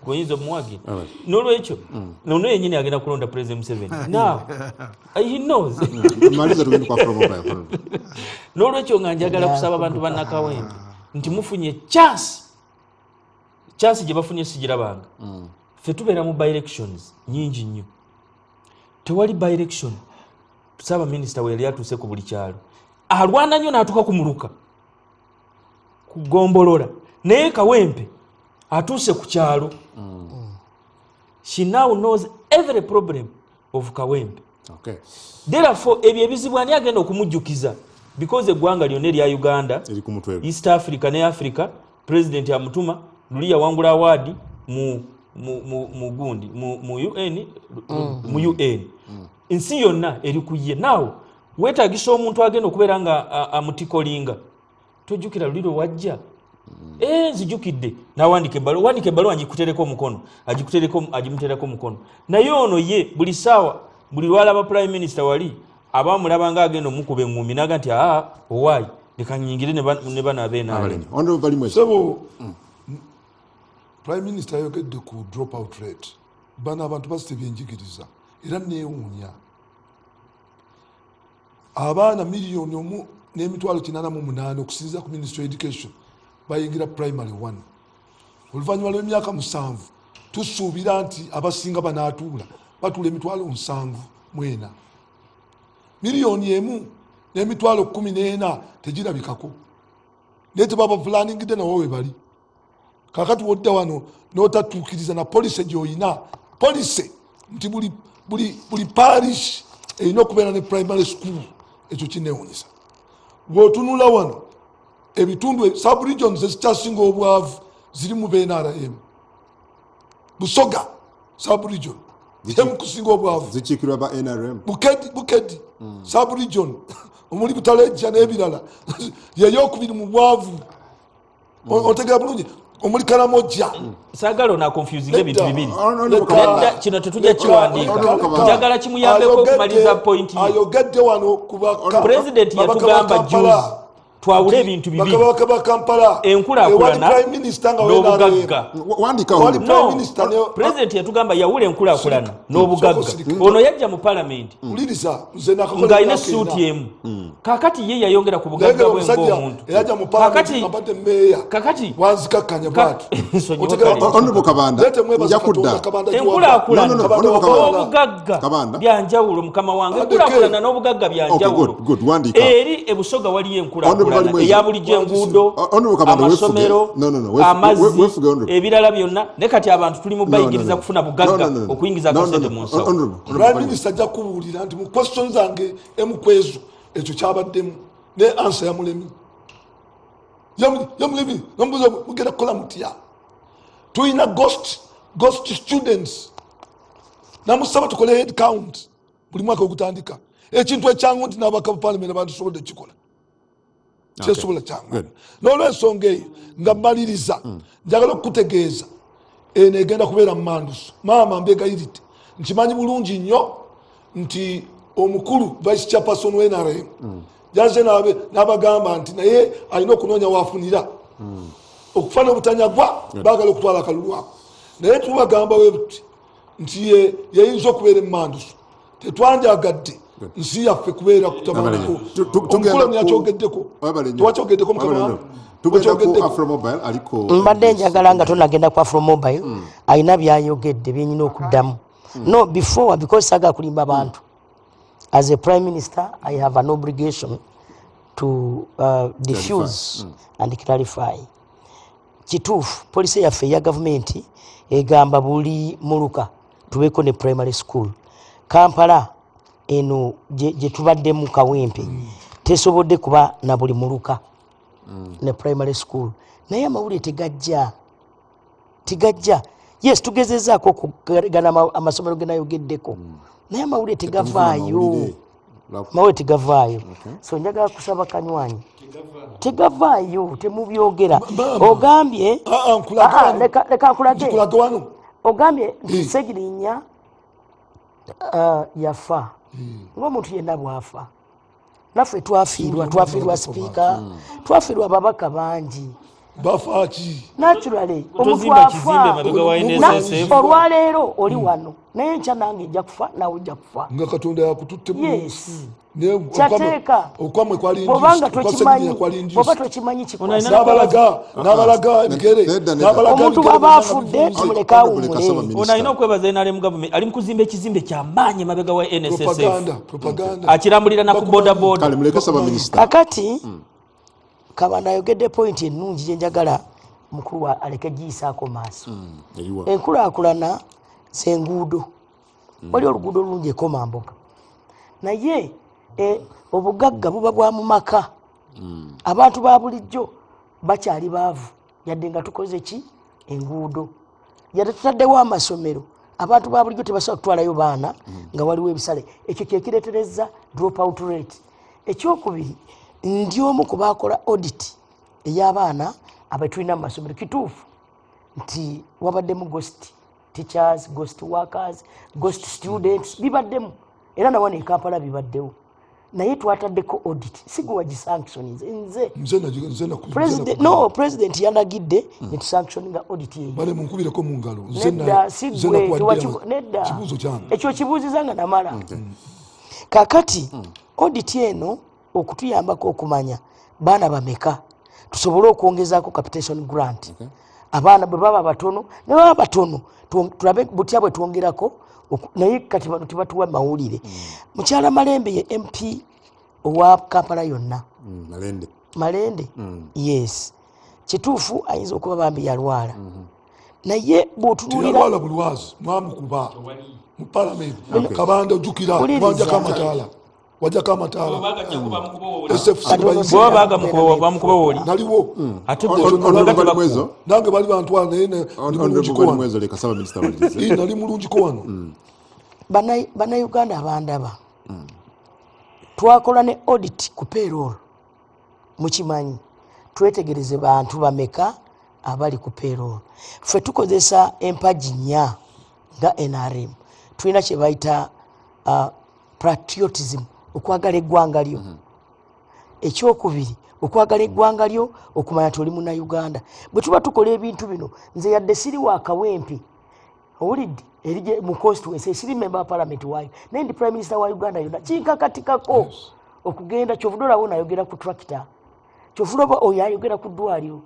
goyinza omuwagira. Nolwekyo nono yenyini agenda kulonda President Museveni. Now he knows. Maliza tugende kwa Afro Mobile. Honorable. Nolwekyo nga njagala kusaba abantu bannakawempe nti mufunye chance. Chance gye bafunye sigirabanga. Ffe tubeera mu by-elections nyingi nnyo. Tewali by-election saabaminisita we yali atuuse ku buli kyalo, alwana nnyo n'atuuka ku muluka, kugombolola, naye Kawempe atuuse ku kyalo. She now knows every problem of Kawempe. Therefore ebyo ebizibu ani agenda okumujjukiza? Because eggwanga lyonna erya Uganda, Eri ku mutwe gwe. East Africa ne Africa, president amutuma. Luli yawangula award mu gundi mu UN, mu UN. Ensi yonna eri ku ye. Naawe weetagisa omuntu agenda okubeera nga amutikolinga. Tojjukira luli lwe wajja? Nzijukidde. Nawandika ebbaluwa, wandika ebbaluwa ngikutereko omukono, agikutereko, agimutereko omukono. Naye ono ye buli ssaawa, buli lwalaba prime minister wali aba amulaba nga agenda omukuba eŋŋumi, naga nti aa, owaayi, leka nyingire ne bano abeenaale. Abalemi. Honorable Balimwezo. Sebo prime minister ayogedde ku drop out rate. Bano abantu basita ebyenjigiriza, era neewuunya abaana 1,888,000 okusinziira ku Ministry of Education bayingira primary one. Oluvannyuma lw'emyaka 7 tusuubira nti abasinga banaatuula, batuula 74,000. 1,014,000 tegirabikako, naye tebabaplaningidde nawo we bali. Kakati wodda wano n'otatuukiriza na policy gy'oyina, policy nti buli parish erina okubeera ne primary school, ekyo kinewunyisa. Bw'otunula wano ebitundu, subregions ezikyasinga obwavu ziri mu BNRM. Busoga subregion emukusinga obwavu. Zikiikirwa ba NRM. Bukedi subregion omuli Butalejja n'ebirala yeyokubiri mu bwavu. Otegera bulungi, omuli Karamojja. Saagala ono aconfusinga ebintu Nedda. bibiri. Honorable Kabanda. Nedda, kino tetujja kiwandiika. Njagala kimuyambeko okumaliriza point ye. Ayogedde wano ku President babaka ba yatugamba Kampala. juzi. Twawule ebintu bibiri. Bakabaka ba Kampala, Enkulaakulana ewali prime minister nga n'obugagga. Wandika Wali honorable. prime No, minister president yatugamba yawula enkulaakulana n'obugagga. Sirika. Ono yajja mu palamenti Wuliriza, nze nakakola ng'alina emyaka suuti ena. emu. Kakati ye yayongera ku Naye bugagga nga bwe omusajja ng'omuntu. eyajja mu palamenti Kakati abadde meeya kakati wanzikakkanya bwati. Nsonyiwa Otegera- kale. Honorable Kabanda, Leete mwebaza nja kudda. Katonda, Kabanda giwava. Enkulaakulana No, no, no, Kabanda Honorable wava. Kabanda. n'obugagga Kabanda. byanjawulo, mukama wange. Andeke. Enkulaakulana n'obugagga byanjawulo. Okay, good, good. Wandika. Eri ebusoga waliyo Honorable enkulaakulana Balimwezo. eya bulijjo, enguudo, Honorable Kabanda, weefuge. amasomero, No, no, no, amazzi, weefuge, Honorable. ebirala byonna. Naye kati abantu tuli mu No, no, bayigiriza no. kufuna bugagga No, no, no, no. okuyingiza No, no, akasente no. mu nsawo. Honorable, Honorable Prime Balimwezo. minister ajja kubuulira nti mu question zange emu ku ezo, ekyo kyabaddemu ne ansa yamulemi. Yamulemi namubuuza, mugenda kukola mutya? Tulina ghost students. Namusaba tukole head count buli mwaka ogutandika, ekintu ekyangu nti n'abaka ba parliament abantu kikola kyesobola kyangu. Good. N'olwensonga eyo nga mmaliriza, njagala okukutegeeza eno egenda kubeera mu manduso. Maama, mbegayiridde, nkimanyi bulungi nnyo nti omukulu vice chairperson wa NRM yaze n'abagamba nti naye alina okunoonya waafunira okufa n'obutanyagwa, baagala okutwala akalulu ako. Naye tubagamba we buti nti yeyinza okubeera emanduso. Tetwandyagadde nsi yaffe kubeera kutabanako. Tugenda Omukulu yakyogeddeko. Webale nnyo. Tewakyogeddeko, mukama Webale wange? nnyo. Tugenda ku Wakyogeddeko. Afromobile aliko. Mbadde njagala nga tonagenda ku Afromobile, alina byayogedde byenyina okuddamu. No, before, because saagala kulimba bantu, as a prime minister I have an obligation to diffuse and clarify. Kituufu, policy yaffe eya gavumenti egamba buli muluka tubeeko ne primary school. Kampala eno gye tubaddemu, Kawempe, tesobodde kuba na buli muluka ne primary school, naye amawulire tegajja, tegajja. Yes, tugezezaako okugana amasomero genayogeddeko, naye amawulire tegavaayo. Amawulire. Amawulire tegavaayo. So njagala kusaba kanywanyi, tegavaayo, temubyogera. Maama. Ogambye Ah, ah, nkulage Ah, ah, wano. leka nkulage. Nkulage wano. Ogambye nti Eh. Segirinya yafa ngaomuntu yenna bwafa. Naffe twafiirwa, twafiirwa sipiika, twafiirwa ababaka bangi. Bafaaki? Naturally, omuntu Tozimba kizimbe afa. mabega wa NSSF. Olwaleero oli wano, naye nkya nange nja kufa, nawe ojja kufa. Nga Katonda yakututte bulungi. Yes. Naye Kyateeka. okwamwe kwali Bwobanga induced, okwa tokimanyi, Segirinya kwali bwoba induced. tokimanyi Ono kikwasa. alina N'abalaga ebigere. Nedda, nedda. N'abalaga Omuntu ebigere bw'aba byonna afudde, bivunze. tumuleke Honorable Kasaba awummule. Minister. Ono alina okwebaza NRM government, ali mu kuzimba ekizimbe kyamaanyi emabega wa NSSF. Propaganda, propaganda. Akirambulira na ku bodaboda. Kale muleke saba minisita. Kakati Kabanda ayogedde pointi ennungi gyenjagala mukulu aleke giyisaako maaso. Eriwa? Enkulaakulana zenguudo, wali oluguudo olulungi ekomamboga, naye obugagga buba bwa mu maka. Abantu ba bulijjo bakyali baavu, yadde nga tukoze ki enguudo, yadde tutaddewo amasomero, abantu ba bulijjo tebasobola kutwalayo baana nga waliwo ebisale. Ekyo kyekiretereza drop out rate. Ekyokubiri, ndi omu ku bakola audit ey'abaana abetulina mu masomero. Kituufu nti wabaddemu ghost teachers, ghost workers, ghost students, bibaddemu, era nawano e Kampala bibaddewo, naye twataddeko audit. Sigwe wagisanctioninze, nze. Nze President, no, president yanagidde netusanctioninga audit eyo. Bale munkubireko mu ngalo. Nze Nedda, si nze gwe, nakuwadde nedda. Kibuuzo kyange. Ekyo kibuuziza nga namala. Kakati audit eno okutuyambako okumanya baana bameka, tusobole okwongezaako capitation grant. Abaana bwe baba batono, ne baba batono, tulabe butya bwe twongerako. Naye kati bano tebatuwa mawulire. Mukyala Malembe ye MP owa Kampala yonna. Malende. Malende, yes. Kituufu ayinza okuba bambi yalwala, naye bw'otunuulira Teyalwala bulwazi, mwamukuba mu palamenti. Kabanda, ojjukira? Wuliriza. Wajjako amataala, wajjako amataala SFC. Kati ono Bwaba bamukuba woli. Naliwo. Ate Honorable Balimwezo. Nange bali bantwala, naye ndi Honorable mulungiko wano. Balimwezo, leka saba minisita amalirize. Ii, nali mulungiko wano. Bannayuganda abandaba, twakola ne audit ku payroll. Mukimanyi, twetegereze bantu bameka abali ku payroll. Ffe tukozesa empagi nnya nga NRM. Tulina kye bayita patriotism, okwagala eggwanga lyo. Ekyokubiri, okwagala eggwanga lyo, okumanya nti oli Munauganda. Bwe tuba tukola ebintu bino, nze yadde siri wa Kawempe, owulidde, eri mu constituency, siri member wa parliament waayo, naye ndi prime minister wa Uganda yonna. Kinkakatikako okugenda. Kyovudde olaba onayogera ku tractor, kyovudde oba oyo ayogera ku ddwaliro.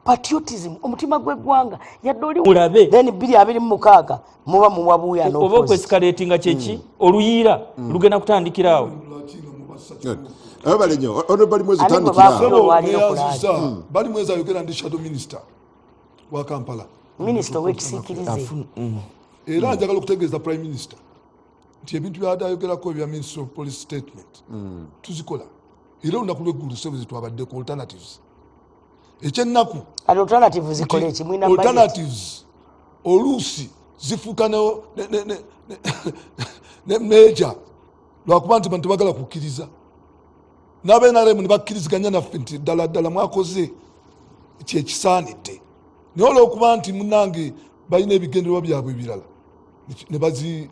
Patriotism, omutima gw'eggwanga, yadde oli Mulabe. Then 2026 muba muwabuuya. Oba okwescalatinga kyeki, oluyiira lugenda kutandikira awo. Abale nnyo, Honorable Balimwezo. Ani gwe tandikira baafuna? awo. Olwaleero. Neyanziza. Balimwezo ayogera, ndi shadow minister wa Kampala. Minisita ow'ekisiikirize. Era njagala okutegeeza prime minister nti ebintu byadde ayogerako ebya ministry of police statement tuzikola, era olunaku lweggulu service twabaddeko alternatives. Ekyennaku Kati alternative zikola eki? Mwina budget? Alternatives oluusi zifuuka ne major, lwakuba nti bantu tebagala kukkiriza, n'aba NRM ne bakkiriziganya naffe nti ddala ddala mwakoze kyekisaanidde, naye olwokuba nti munange balina ebigendererwa byabwe ebirala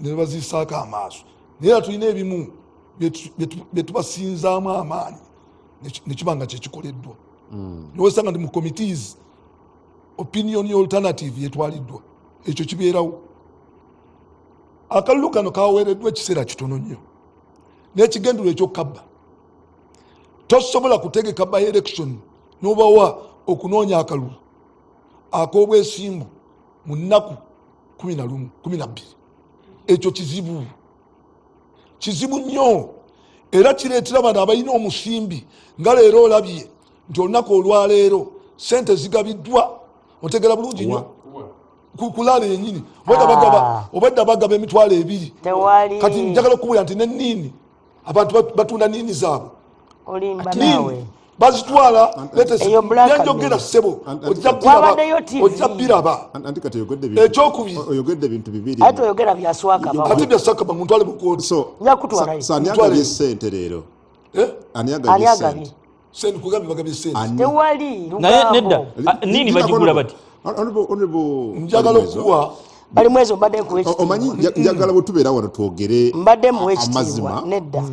ne baziisaako amaaso. Naye era tulina ebimu byetubasinzaamu amaanyi nekiba nga kyekikoleddwa, nowesanga nti mu committees opinion alternative yetwaliddwa. Ekyo kibeerawo. Akalulu kano kaweereddwa ekiseera kitono nnyo n'ekigendererwa ekyokabba. Tosobola kutegeka by election n'obawa okunoonya akalulu ak'obwesimbu mu nnaku 11, 12. Ekyo kizibu, kizibu nnyo, era kireetera bano abalina omusimbi, nga leero olabye nti olunaku olwaleero sente zigabiddwa. Otegera bulungi nnyo kulaala yenyini obwedda bagaba, obwedda bagaba 20,000. Tewali. Kati njagala okubulira nti neniini abantu batunda niini zaabwe. Olimba naawe. Niini bazitwala. Eyo blackmail. Byenjogera, ssebo, ojja Wabaddeyo TV. ojja biraba. Anti kati oyogedde Ekyokubiri. Oyogedde ebintu bibiri. Ate toyogera byaswakaba. Ate byasakaba, muntwale mu kooti. So Nja kutwalayo. ani agabye sente leero? Eh? Ani Ani agabye agabye? sente? Sente kugambye bagabye sente. Ani? Tewali Naye nedda. lugambo. Ah, nini bagigula bati? Honorable Njagala Balimwezo, okuwa Balimwezo, mbadde nkuwa ekitiibwa. Omanyi njagala bwe tubeera wano twogere Mbadde muwa ekitiibwa. amazima. Nedda.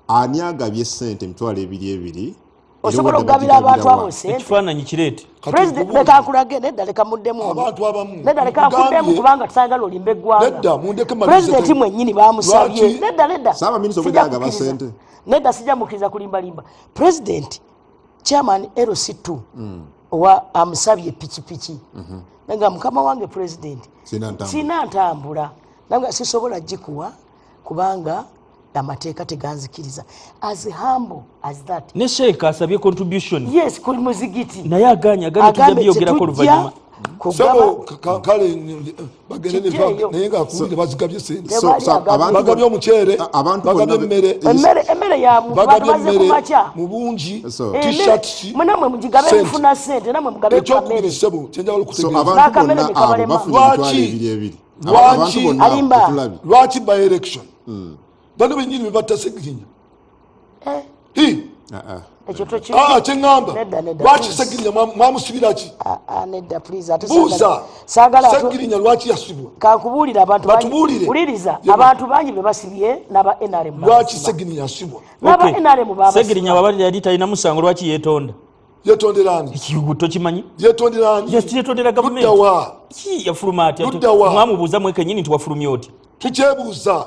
Ani agabye sente 20,000 20? Era Osobola obwedda okugabira abantu bagigabira wa? abo sente? Ekifaananyi kireete. Kati President, nkubuulire. leka nkulage. Nedda, leka muddemu ono. Abantu abamu Nedda, leka nkuddemu, kubanga tusagala olimba eggwanga. Nedda, mundeke malirize. Pulezidenti mwennyini bamusabye. Nedda, nedda. Ssaabaminisita Sijja obwedda agaba kukkiriza. ssente. Nedda, sijja mukkiriza kulimbalimba. President, chairman LC2 owa amusabye pikipiki, nga mukama wange president, Sina ntambula. sina ntambula, nanga sisobola gikuwa kubanga amateeka teganzikiriza. As humble as that. Ne sheeka asabye contribution. Yes, kuli muzigiti. Naye aganye, agambye tujja Agambe byogerako tetujja oluvannyuma. kugaba. Sebo, kale bagende Kijjeeyo. naye nga akuwulire, bazigabye sente. Tewali agabye. Bagabye omuceere, Abantu bagabye bonna emmere. Emmere ya muntu, bantu Bagabye bazze emmere kumakya. mu bungi, t-shirts, Munamwe mugigabe, sente. mufuna sente, namwe mugabe Ekyokubiri, kamere. ssebo, kyenjagala So okutegeeza, abantu N'akamere bonna ne abo kabalema. bafunye 20,000 20. Abantu bonna abo Alimba. tetulabye. Lwaki by election bano benyini bebatta Segirinya? Eh, Hi, Ah, ah. ekyo toki. ah, kyeŋŋamba, Nedda, nedda, lwaki please. Segirinya mwamusibira ki? Ah, ah, nedda, please, ate Buuza. saagala Segirinya lwaki yasibwa? Kankubuulire, abantu bangi- Batubuulire. Wuliriza, Yema. abantu bangi be basibye n'aba NRM Lwaki babasiba. Segirinya yasibwa? N'aba Okay. NRM babasiba. Segirinya wabali yali talina musango, lwaki yeetonda? Yetonderani? Ekigu tokimanyi? Yetonderani? Yetondera gavumenti. Luddawa? Ki, yafuluma atya? Luddawa? Mwamubuuza mwekenyini nti wafulumya otya? Tukyebuuza,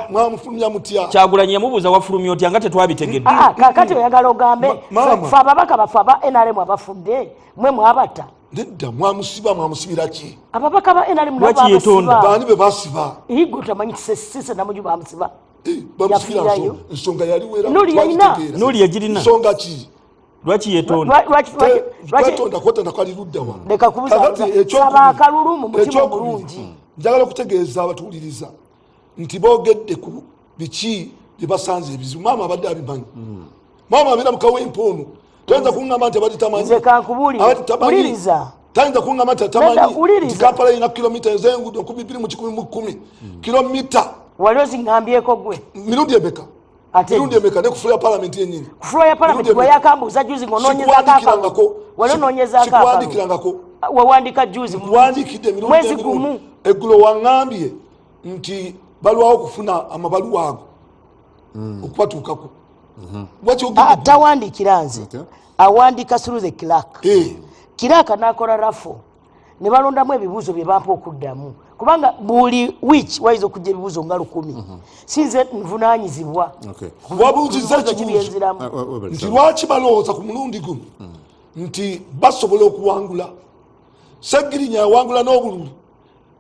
mwamufulumya mutya? Kyagulanyi yamubuuza wafulumya otya nga tetwabitegedde. Ah, ah, kakati oyagala ogambe Maama. fe ababaka baffe aba NRM abafudde mwe mwabatta? Nedda, mwamusiba, mwamusibira ki? Ababaka ba NRM nabo Lwaki yeetonda? babasiba. Baani be basiba? Igo tamanyi sise Namuju bamusiba. Eh, bamusibira Yafiirayo. nsonga yaliwera. Nuli yalina. Nuli yagirina. Nsonga ki? Lwaki yeetonda? Kwetonda, kwetonda kwali luddawa? Leka kubuzaabuza. Kakati ekyokubiri- Saba akalulu mu mutima ekyokubiri, omulungi. Njagala okutegeeza abatuwuliriza nti boogedde ku biki bye basanze ebizibu. Maama abadde abimanyi. Maama abeera mukawempe ono, toyinza kuŋŋamba nti abadde tamanyi. Nze kankubuulire. Abadde tamanyi. Wuliriza. Tayinza kuŋŋamba nti Nedda, tamanyi wuliriza. nti Kampala erina kilomita ez'enguudo 2110 kilomita. Wali oziŋŋambyeko gwe? Mirundi emeka? Ate Mirundi emeka? Ne ku floor ya palamenti yennyini. Ku floor ya palamenti. Mirundi emeka? Wayakambuuza juzi ng'onoonyezaako akalulu. Sikuwandiikirangako. Wali onoonyezaako akalulu. Sikuwandiikirangako. Wawandika juzi Nkuwandiikidde emirundi mwezi n'emirundi. gumu. Eggulo waŋŋambye nti balwawo okufuna amabaluwa ago okubatuukako. Lwaki Ah, tawandiikira nze. Okay. Awandiika through the clerk. Eh. Clerk n'akola raffle ne balondamu ebibuuzo bye bampa okuddamu, kubanga buli week wayinza okujja ebibuuzo nga 1000. Sinze nvunaanyizibwa. Okay. Wabuuzizza Ebibuuzo ekibuuzo kibyenziramu. Ah, webale nti sana. lwaki balowooza ku mulundi guno nti basobola okuwangula? Segirinya yawangula n'obululu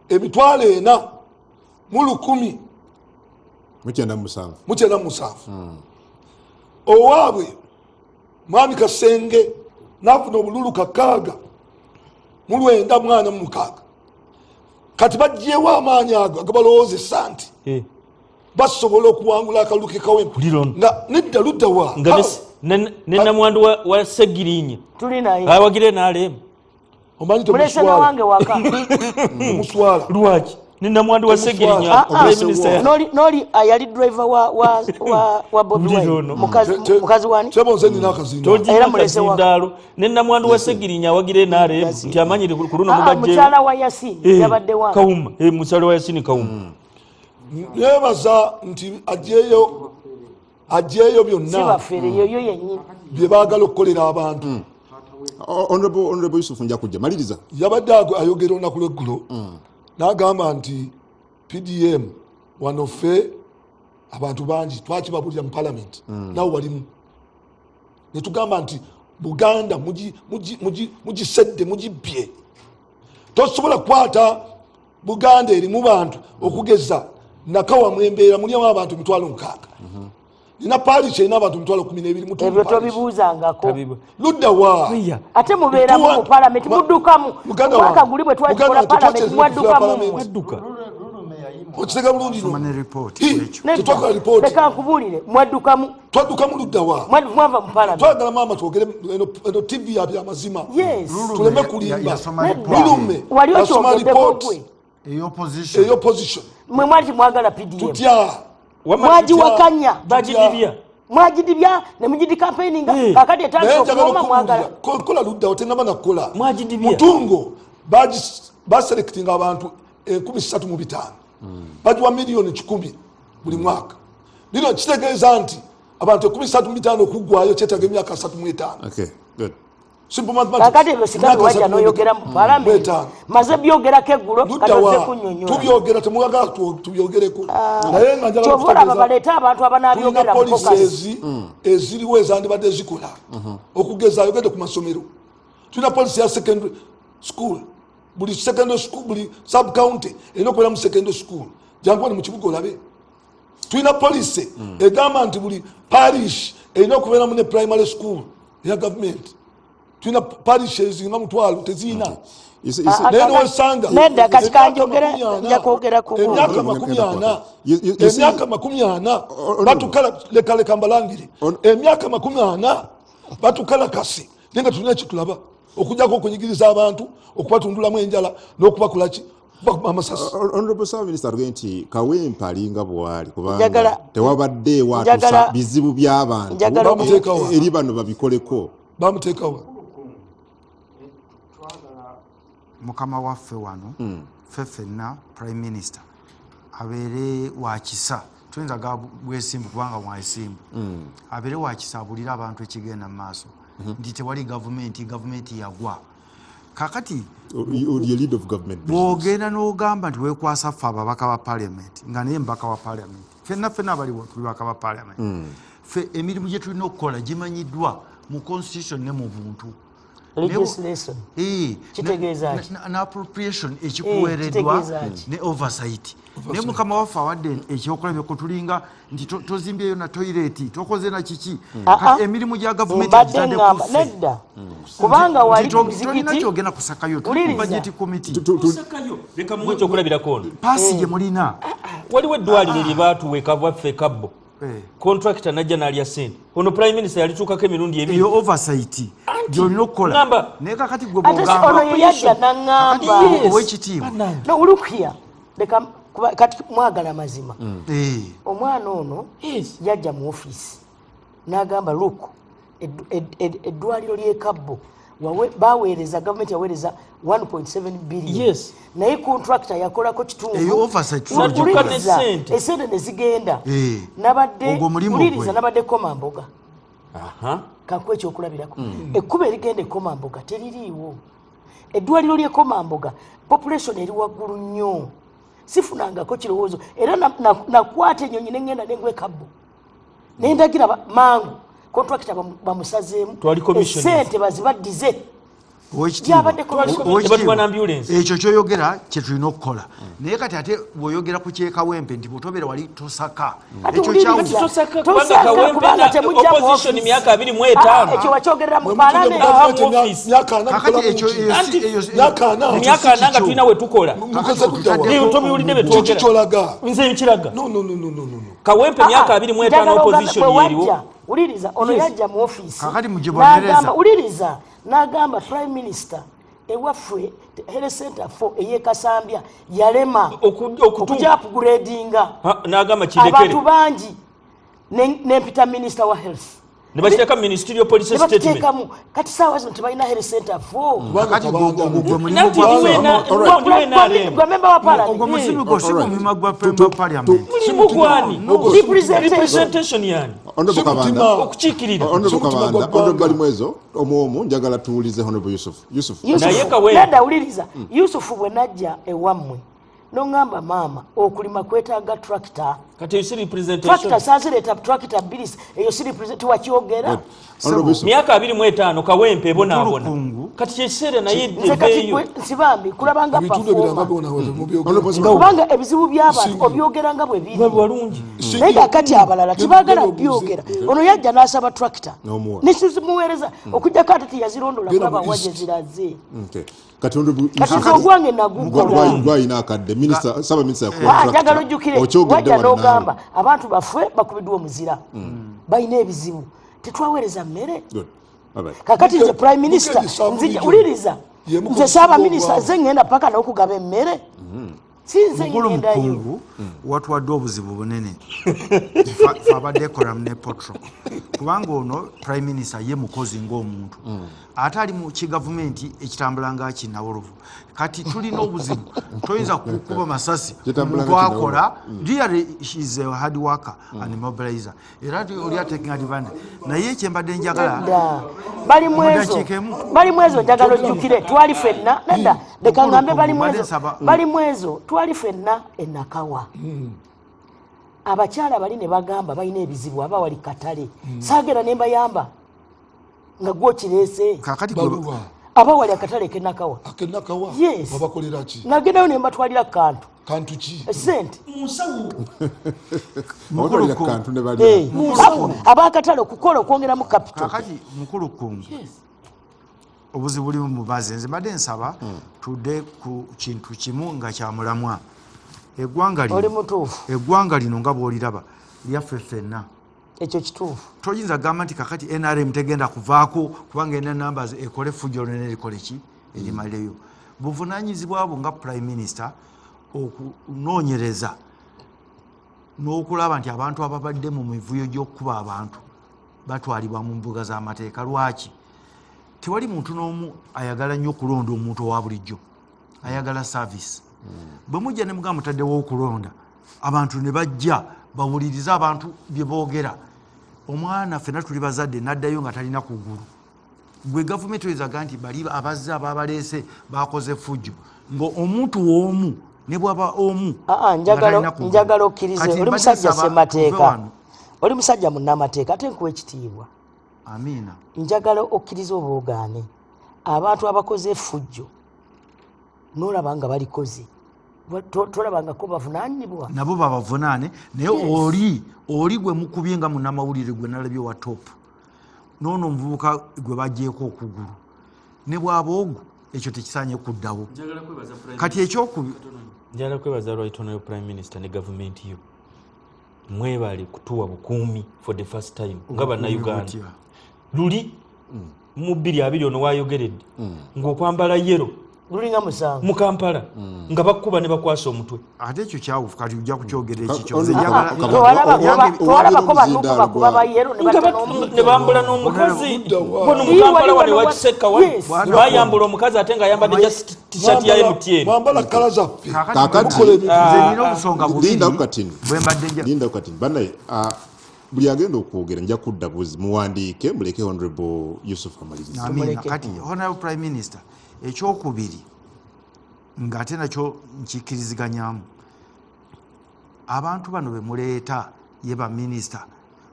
4,097. 97. Owaabwe mwami Kasenge nafuna obululu 696. Kati bagyewo amaanyi ago agabalowoozesa nti Eh, basobola okuwangula akalulu ke Kawempe. Lino. Nga nedda ludda wa Nga ne namwandu wa Segirinya Tuli naye. awagira NRM. Omanyi Mulese temuswala. nawange waka. Temuswala. Lwaki ne namwandu wa Segirinya Ah, ah. prime minister Noli yali driver wa Bobi Ndi Wine. ono. Mukazi wani? Sebo, nze nina akazinda. Era mulese waka. Tongiakazindaalo ne namwandu wa Segirinya awagira NRM nti amanyire ku luno Ah, ah, mugajjeyo. mukyala wa Yasini yabadde wange. Kawuma, mukyala wa Yasini Kawuma. Nebaza nti ajeeyo Si byonna bafere, yoyo yennyini. bye baagala okukolera abantu. Honorable Yusuf, nja kujja maliriza. Yabadde ayogera olunaku lweggulo n'agamba nti PDM wano ffe abantu bangi twakibabulira mu palamenti, nawe walimu, netugamba nti Buganda mugisedde, mugibbye. Tosobola kukwata Buganda erimu bantu okugeza Nakawa mwembeera mulimu abantu 60,000. Nina parish erina abantu 12,000 Mutundu Ebyo parish. tobibuuzangako. Ludda wa? Oya. Ate mubeeramu Tuwa- mu palamenti, muddukamu. Muganda Omwaka wange, guli bwe muganda twakikola wange, palamenti, tetwakyereza mwaddukamu parliament. mmwe. Adduka. Okitega bulungi Soma nnyo. ne report Hi, ku ekyo. Nedda. Tetwakola lipooti. Leka nkubuulire, mwaddukamu. Twaddukamu ludda wa? Mwava mu palamenti. Twagala maama twogere eno TV ya byamazima. Yes. Tuleme Lulume kulimba. yasoma Nedda. report Lulume Wali yasoma okyogeddeko lipooti gwe. ey'opposition. Ey'opposition. Mwe mwali timwagala PDM. Tutya? Mwagiwakanya. Bagidibya. Mwagidibya ne mugidikampeininga. Eh. Kakati Naye etandika njagala okuwoma mwagala. okubuulira, kola luddawo tenaba nakukola. Mwagidibya. Mutungo baselectinga abantu 3,005, bagiwa 100,000,000 buli mwaka. Lino kitegeeza nti abantu 3,005 okuggwayo kyetaaga emyaka 35. Okay, good. Simple mathematics. Kakati ebyo sikabi Emyaka wajja 35. n'oyogera mu palamenti. Mwetaano. Maze byogerako eggulo, Ludda kati ozze wa? kunnyonnyola. Tubyogera, temwagala tubyogereko, naye nga njagala Kyova olaba kutegeeza- baleete abantu tulina abanaabyogera mu policies caucus. eziriwo ezandibadde zikola. Okugeza ayogedde ku masomero, tulina policy ya secondary school. Buli secondary school, buli sub county erina okubeera mu secondary school. Jangu wano mu kibuga olabe. Tulina policy egamba nti buli parish erina okubeeramu ne primary school eya gavumenti. Tulina parish ezinga 10,000 teziyina. You see, Ah, Naye nowesanga Nedda, kati kanjogere, nja kwogera ku gundi. emyaka 40, You see- emyaka 40 batukala, leka leka mbalangire, emyaka 40 batukala kasi, naye nga tulina kyetulaba okujjako okunyigiriza abantu, okubatundulamu enjala n'okubakolaki, bakuba amasasi. Honorable Sir Minister atugambye nti Kawempe alinga bwali kubanga tewabaddeewo atuusa bizibu by'abantu Bamuteekawo. eri bano babikoleko. Bamuteekawo. Mukama waffe wano ffe ffenna, prime minister abeere wakisa, tuyinza ga bwesimbu kubanga mwesimbu, abeere wakisa abulire abantu ekigenda mu maaso nti tewali gavumenti, gavumenti yagwa kakati. Ye lead of government business. Bwogenda n'ogamba nti weekwasa ffe ababaka ba parliament, nga naye mubaka wa parliament, ffenna ffenna abaliwo tuli baka ba parliament, ffe emirimu gye tulina okukola gimanyiddwa mu constitution ne mu buntu. Legislation. Kitegeeza ki? Ne appropriation ekikuweereddwa Kitegeeza ki? ne oversight. Naye mukama waffe awadde ekyokulabirako, tulinga nti tozimbyeyo na toyireti, tokoze na kiki. Ah, Kati ah. emirimu gya gavumenti Mbadde agitadde ngamba ku ffe. nedda, kubanga wali Nti ku tolina muzikiti. kyogenda kusakayo, tuli ku Wuliriza. budget committee. Osakayo, leka muwe ekyokulabirako ono. Paasi gye mulina. Waliwo eddwaliro lye baatuwa ekavaffe ekabbo. Eh. Contractor najja n'alya sente. Ono prime minister yalituukako emirundi ebiri. Eyo oversight gyolina okukola. Ngamba- Naye kakati gwe Ate si ono ye yajja n'aŋŋamba. Yes. owekitiibwa. No, look here, leka kati mwagala mazima. Eh, Omwana ono Yes. yajja mu ofiisi n'agamba, look, eddwaliro ly'ekabbo Baweereza, gavumenti yaweereza 1.7 billion. Naye contractor yakolako kitundu. Eyo oversight. Natuuka ne Wuliriza, ssente. Esente ne zigenda. Eh. Nabadde Ogwo mulimu wuliriza, gwe. nabadde Komamboga. Aha. Kankuwa ekyokulabirako. Ekkubo erigenda eKomamboga teririiwo. Eddwaliro ly'eKomamboga, population eri waggulu nnyo. Sifunangako kirowoozo era nakwata enyonyi neŋŋenda nengwa ekabbo, nendagira mangu contractor bamusazeemu. Twali commissioners. Esente bazibaddize. Oweekitiibwa, Yabadde commission. oweekitiibwa, Tebatuma na ambulance. Ekyo kyoyogera kyetulina okukola, naye kati ate bw'oyogera ku kyekawempe nti bw'otobeera wali tosaka. Ate Ekyo wuliriza. kyawufu. Tosaka kubanga Tosaka Kawempe kubanga na temujja mu opposition office. myaka 25. Ah, ekyo wakyogerera mu Mwe mutudde mu parliament. Ah, gavumenti mu office. myaka 40 Kakati mukola ekyo mu ki? eyo si- Anti- Myaka 40. ekyo Myaka si 40 nga kikyo. tulina we tukola. Mukoze kudda wa? Eyo tobiwulidde bye Kiki twogera. kyolaga? Nze nkiraga. No, no, no, no, no, no, no. Kawempe myaka Ah, 25 njagala ogambe opposition bwe yeriwo. wajja, wuliriza, ono yajja mu ofiisi Kakati mugibonereza. n'agamba, wuliriza, n'agamba prime minister, ewaffe health center 4 ey'ekasambya yalema okujja upgradinga. Ha, n'agamba kirekere. Abantu bangi. Nempita minister wa health. Ne bakiteeka mu ministerial policy Ne statement. bakiteekamu. Kati saawa zino tebalina health center 4. Kubanga Kakati kabanda. gwe mulimu Nanti gwa- ndiwe na- All right. ndiwe NRM. Gwe member wa parliament. Ogwo musimu gwo si Alright. mulimu gwa member of parliament. Mulimu gwani? Representation. Representation yani? Honorable Si Kabanda. mutima. Okukiikirira. Honorable Si mutima Kabanda, gwa ggwanga. Honorable Balimwezo, omu omu njagala tuwulize Honorable Yusuf. Yusuf. Yusufu, Naye Kawempe. nedda, wuliriza. Yusufu, bwe najja ewammwe noŋŋamba, maama, okulima kwetaaga tractor. Kati eyo si representation? Tractor saazireeta, tractor bbiri, eyo si represent? Tiwakyogera. Honorable Yusuf. Myaka 25 Kawempe ebonaabona. Mukulu. Kati kyekiseera naye Nze kati eveeyo. gwe Nsibambi kulabanga Ebitundu ebirala performer. byona we mubyogera. Honorable Nsibambi. Kubanga ebizibu by'abantu obyogera nga bwe biri. Walungi. Naye kakati abalala tebaagala Genda obuuze. byogera. Ono yajja n'asaba tractor N'omuwa. nekizimuweereza, okugjako ate teyazirondola Genda kulaba mu wa East. gye ziraze. Okay. Kati Honorable Kati Yusuf, nze ogwange nagukola. gwalina akadde. Minister, Ssaabaminisita yakuwa Ah, njagala tractor. ojjukire, Okyogedde wajja wano n'ogamba naawe. abantu baffe bakubiddwa omuzira, balina ebizibu, tetwaweereza mmere. Good. All right. Kakati nze prime minister Mukedi South nzija Region. wuliriza, Ye nze saabaminisita, obwavu. nze ngenda paka n'okugaba emmere, si nze Mukulu ngendayo. Mukungu, watuwadde obuzibu bunene. Fe abadde ekola ne potro, kubanga ono prime minister ye mukozi ng'omuntu, ate ali mu kigavumenti ekitambula nga kinawolovu. Kati tulina obuzibu, toyinza kukuba masasi. Kitambula Omuntu nga akola, really she is a hard worker and mobilizer, era oli ataking advantage. Naye kyembadde njagala Nedda, bali mwezo. Mudakiika emu. Bali mwezo, njagala ojjukire twali ffenna, nedda, leka Mukulu ngambe bali Kungu, mwezo. mbadde nsaba- Bali mwezo, twali ffenna enakawa, abakyala bali ne bagamba balina ebizibu, abawali katale, saagera ne mbayamba nga gwokireese. Kakati gwe- Baluwa? Abawali akatale kenakawa. Akenakawa? Yes. Babakolera ki? Nagendayo ne mbatwalira kantu. Kantu ki? Sente. Abatwalira Mukulu kantu ne balya. Eh, abakatale okukola okwongeramu capital. Kakati mukulu Kungu, obuzibu buli mu baze. Nze mbadde nsaba tudde ku kintu kimu nga kyamulamwa. Eggwanga Oli lino, mutuufu. eggwanga lino nga bw'oliraba lyaffe ffenna. Ekyo kituufu. Toyinza kugamba nti kakati NRM tegenda kuvaako kubanga ena numbers, ekole effujjo lyonna erikole ki erimaleyo. Buvunanyizibwa bwo nga prime minister okunoonyereza n'okulaba nti abantu ababadde mu mivuyo gy'okukuba abantu batwalibwa mu mbuga z'amateeka. Lwaki tewali muntu n'omu ayagala nnyo okulonda? Omuntu owa bulijjo ayagala service. Bwe mujja ne mugamba mutaddewo okulonda, abantu ne bajja bawulirize abantu bye boogera. Omwana, ffenna tuli bazadde, n'addayo nga talina kugulu. Gwe gavumenti oyizaga nti bali abazze ababaleese bakoze effujjo, nga omuntu w'omu ne bwaba omu Ah, ah, nga talina kugulu. njagala okkirize, Kati oli mbadde musajja nsaba tuve ssemateeka, wano. oli musajja munnamateeka, ate nkuwa ekitiibwa. Amiina. Njagala okkirize oba ogaane, abantu abakoze effujjo n'olaba nga balikoze, tolabangako bavunaanibwa. Nabo babavunaane, naye oli gwe mukubye nga munnamawulire gwe nalabye wa top, noono omuvubuka gwe bagyeko okugulu, ne bwaba ogwo, ekyo tekisaanye kuddawo. Kati ekyokubi Njagala kwebaza right honorable prime minister ne gavumenti yo, mwebale kutuwa bukuumi for the first time nga bannayuganda. Butya? Luli mu 2020 ono wayogeredde ng'okwambala yellow. Gulinga musango. Mu Kampala nga bakuba ne bakwasa omutwe. Ate ekyo kyawufu, kati ojja kukyogera ekikyo. Ka- Nze njagala- Tewalabako omuzindaalo banuku bakuba bayero ne Nga batta n'omuntu. ne bambula n'omukazi. Ludda wa? Wano mu Ii, Kampala wali wano wano ewakiseka wano Yes. bayambula omukazi ate ng'ayambadde just t-shirt ya MTN. Mwambala kala zaffe. Kaakati- Mukola ebintu. Nze nina obusonga bubiri Linda katini. bwe mbadde Linda katini banaye, buli agenda okwogera nja kudda buzi, muwandiike, muleke Honorable Yusuf amalirize. Amiina. Tumuleke. Kati honorable prime minister, ekyokubiri ng'ate nakyo nkikkiriziganyamu, abantu bano bemuleeta ye baminisita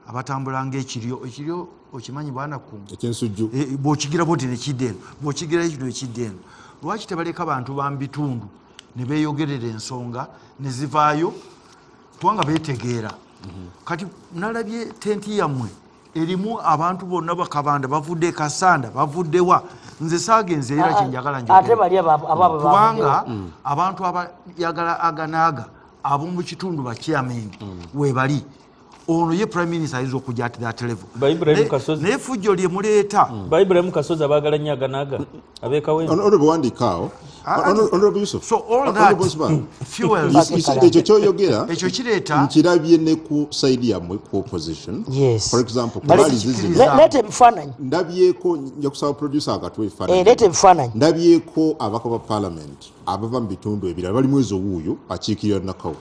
abatambula ngaekiryo, ekiryo okimanyi bwana Kungu? Ekyensujju. Bw'okigira bwoti nekidda eno, bw'okigira kino ekidda eno. Lwaki tebaleka bantu ba mu bitundu ne beeyogerera ensonga ne zivaayo, kubanga beetegeera? Kati nalabye tenti yammwe erimu abantu bonna, bakabanda bavudde e Kasanda, bavuddewa, nze saagenze, era kyenjagala Ate njogere. bali abaabwe Kubanga bavuddewo. abantu abayagala aganaaga ab'omu kitundu, bachairman webali, ono ye prime minister ayinza okujja at that level. Ba Ibrahim Kasozi. Naye fujjo lye muleeta. Ba Ibrahim Kasozi abaagala nnyo aganaaga abeekawo. Honorable, wandiika awo. Honorable Yusuf. So all that Honorable Osman. fuels You see, ekyo kyoyogera ekyo kireeta nkirabye ne ku side yammwe, ku opposition. Yes. For example, Bali- ku rally zino Leeta ebifaananyi. ndabyeko, nja kusaba producer akatuwa Eh, leeta ebifaananyi. ebifaananyi. Ndabyeko ababaka ba parliament abava mu bitundu ebirala, balimu ezo wuuyo akiikirira Nakawo.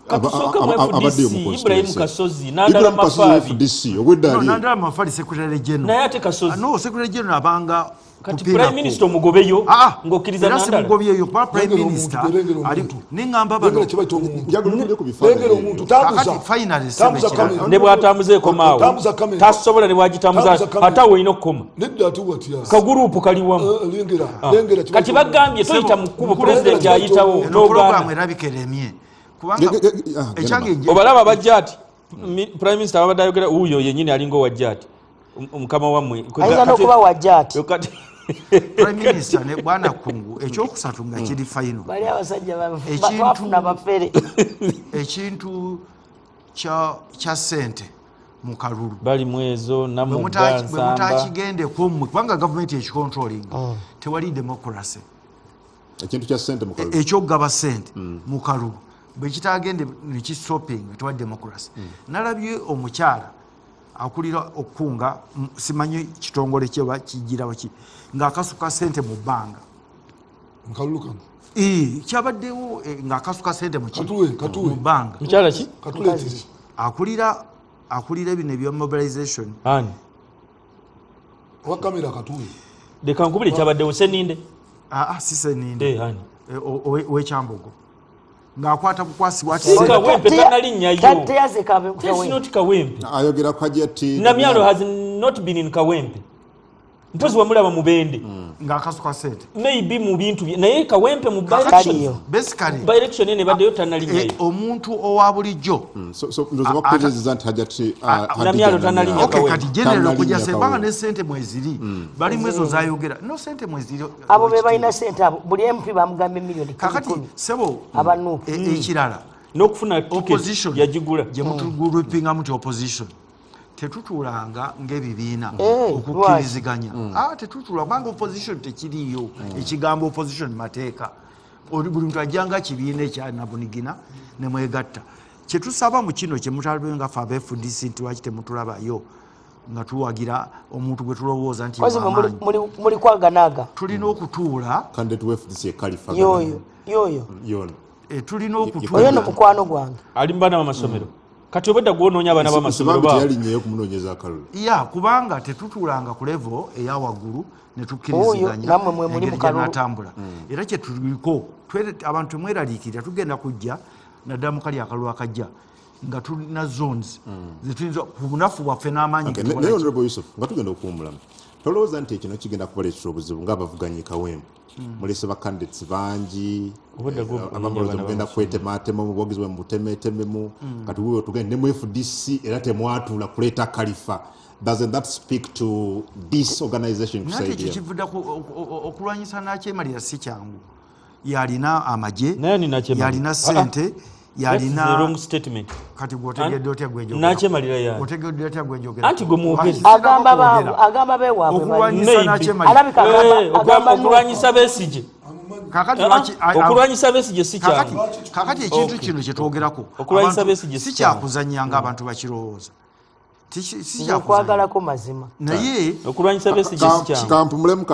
Katusooke mu Abaddeyo FDC, mu Ibrahim constituency. Kasozi, Nandala Ibrahim Kasozi wa Mafabi. FDC obwedda No, ali Nandala Mafali secretary general. Naye ate Kasozi. No, secretary general abanga Kati kupinako. prime minister omugobeyo Ah, ng'okkiriza era Nandala. simugobyeyo kuba prime Lengera omuntu, minister lengera ali omuntu. neŋŋamba bano Lengera kye bayita omuntu. Njagala oludde ku bifaananyi Lengera omuntu. ebyo. Tambuza. Kakati finally, Tambuza Sebekira. kamera. Ne bw'atambuzeekomaawo Tambuza kamera. tasobola, ne bwagitambuza Tambuza kamera. ate awo olina okukoma. Nedda, ate watya? Kagurupu kali wamu. Lengera, lengera kye Kati bayita omuntu. bagambye toyita mu kkubo, Mukulu, pulezidenti ayitawo eno programu n'ogaana. erabika eremye kubanga Genda ekyange Obalaba bajja ati prime minister abadde ayogera, wuuyo yennyini alinga owajja ati omukama wammwe. Ayinza n'okuba wajja ati. Kati prime minister ne bwana Kungu, ekyokusatu nga kiri final, Bali abasajja twafuna bafere. Ekintu kya sente mu kalulu, bali mwezo bwe namugga bwe Nsamba. mutakigendeko mmwe, kubanga gavumenti ekicontrolling, tewali democracy. Ekintu kya sente mu kalulu. Ekyokugaba sente mu kalulu bwe kitagende nekistopinga, tewali democracy. Nalabye omukyala akulira okukunga, simanyi kitongole kyeba kigira baki, ng'akasuka sente mu bbanga. Nkalulu kano. Kyabaddewo, ng'akasuka sente mu ki? Katuwe, katuwe. Mu bbanga. Mukyala ki? Katuleetere. Akulira bino ebya mobilization. Ani? Owa kamera katuwe. Leka nkubire kyabaddewo, Seninde. Aa, si Seninde. Eh, ani? Owekyambogo ng'akwata bukwasi bwati. Si Kawempe, tanalinnyayo. Teyaze. That's not Kawempe. Ayogera ku Hajati. Namyalo has not been in Kawempe, mpozi wamulaba Mubende. Ng'akasuka sente. Maybe mu bintu bye, naye Kawempe mu Kaliyo. Basically by election ene ebaddeyo tanalinyayo. Omuntu owa bulijjo So ndowooza bakutegeezezza nti Hajati Hadija Namyalo tanalinnya Okay, Kawempe. kati general Tanalinnya okujja sembanga Kawempe. ne sente mweziri, balimu ezo zayogera, no sente mweziri. Abo be balina sente, abo buli MP bamugamba emiliyoni kumi Kakati kumi. sebo, Aba NUP. ekirala, N'okufuna ticket opposition yagigula. gye mutugurupingamu ti opposition, tetutuulanga ng'ebibiina Eh, okukkiriziganya. Ah, tetutuula kubanga opposition tekiriiyo. Ekigambo opposition mateeka. Buli muntu ajjanga kibiina ekya nabunigina nemwegatta. Kyetusaba mu kino kyemutalabe nga ffe aba FDC nti lwaki temutulabayo nga tuwagira omuntu gwe tulowooza nti Kozi mwe w'amaanyi. muli kwaganaaga. Tulina okutuula. Candidate wa FDC e Khalifa. Yoyo yoyo. Yono. Tulina Oyo no okutuula. mukwano gwange. Ali mu baana b'amasomero, kati obwedda gwonoonya abaana b'amasomero Nsibambi baabo. teyalinnyeyo kumunoonyeza akalulu. Ya, kubanga tetutuulanga ku level eya waggulu ne Oyo, tukkiriziganya nammwe mwe muli engeri mu kalulu. gyenatambula. Era kyetuliko, abantu temweraliikirira, tugenda kujja naddala mu kali akalulu akajja nga tulina zones zetuyinza ku bunafu bwaffe n'amaanyi Okay, getukola naye ki. Honorable Yusuf, nga tugenda okuwummulamu, tolowooza nti ekino kigenda kubaleetera obuzibu ng'abavuganyi Kawempe? Mulese ba candidates bangi, Obwedda gwo abamu balowooza mugenda kwetematema mu buwagizi bwe mubutemetememu. Kati wuwe tugende ne mu FDC era temwatuula kuleeta Khalifa. Doesn't that speak to this organization Nate ekyo kusaidia? kivudde okulwanyisa nakyemalira si kyangu. Yalina amagye, Naye ani Nakyemalira? yalina sente, That is the yalina wrong statement. Kati gweotegedde otya gwenjogera? Nakyemalira yaani? Otegedde otya gwenjogera? Anti gwe mwogere. Agamba baabwe, agamba bewaabwe bali. Okulwanyisa Maybe. nakyemalira Alabika Eh, agamba okulwanyisa Besigye. Kakati Ah, lwaki okulwanyisa Besigye si kakati kyangu. Kakati ekintu kino kyetwogerako, Okulwanyisa abantu Besigye si si kyangu. kyakuzanya ngaabantu bakirowooza. Si Nze kyakuzanya. okwagalako mazima. Naye Okulwanyisa Besigye si kyangu. Kampumulemu.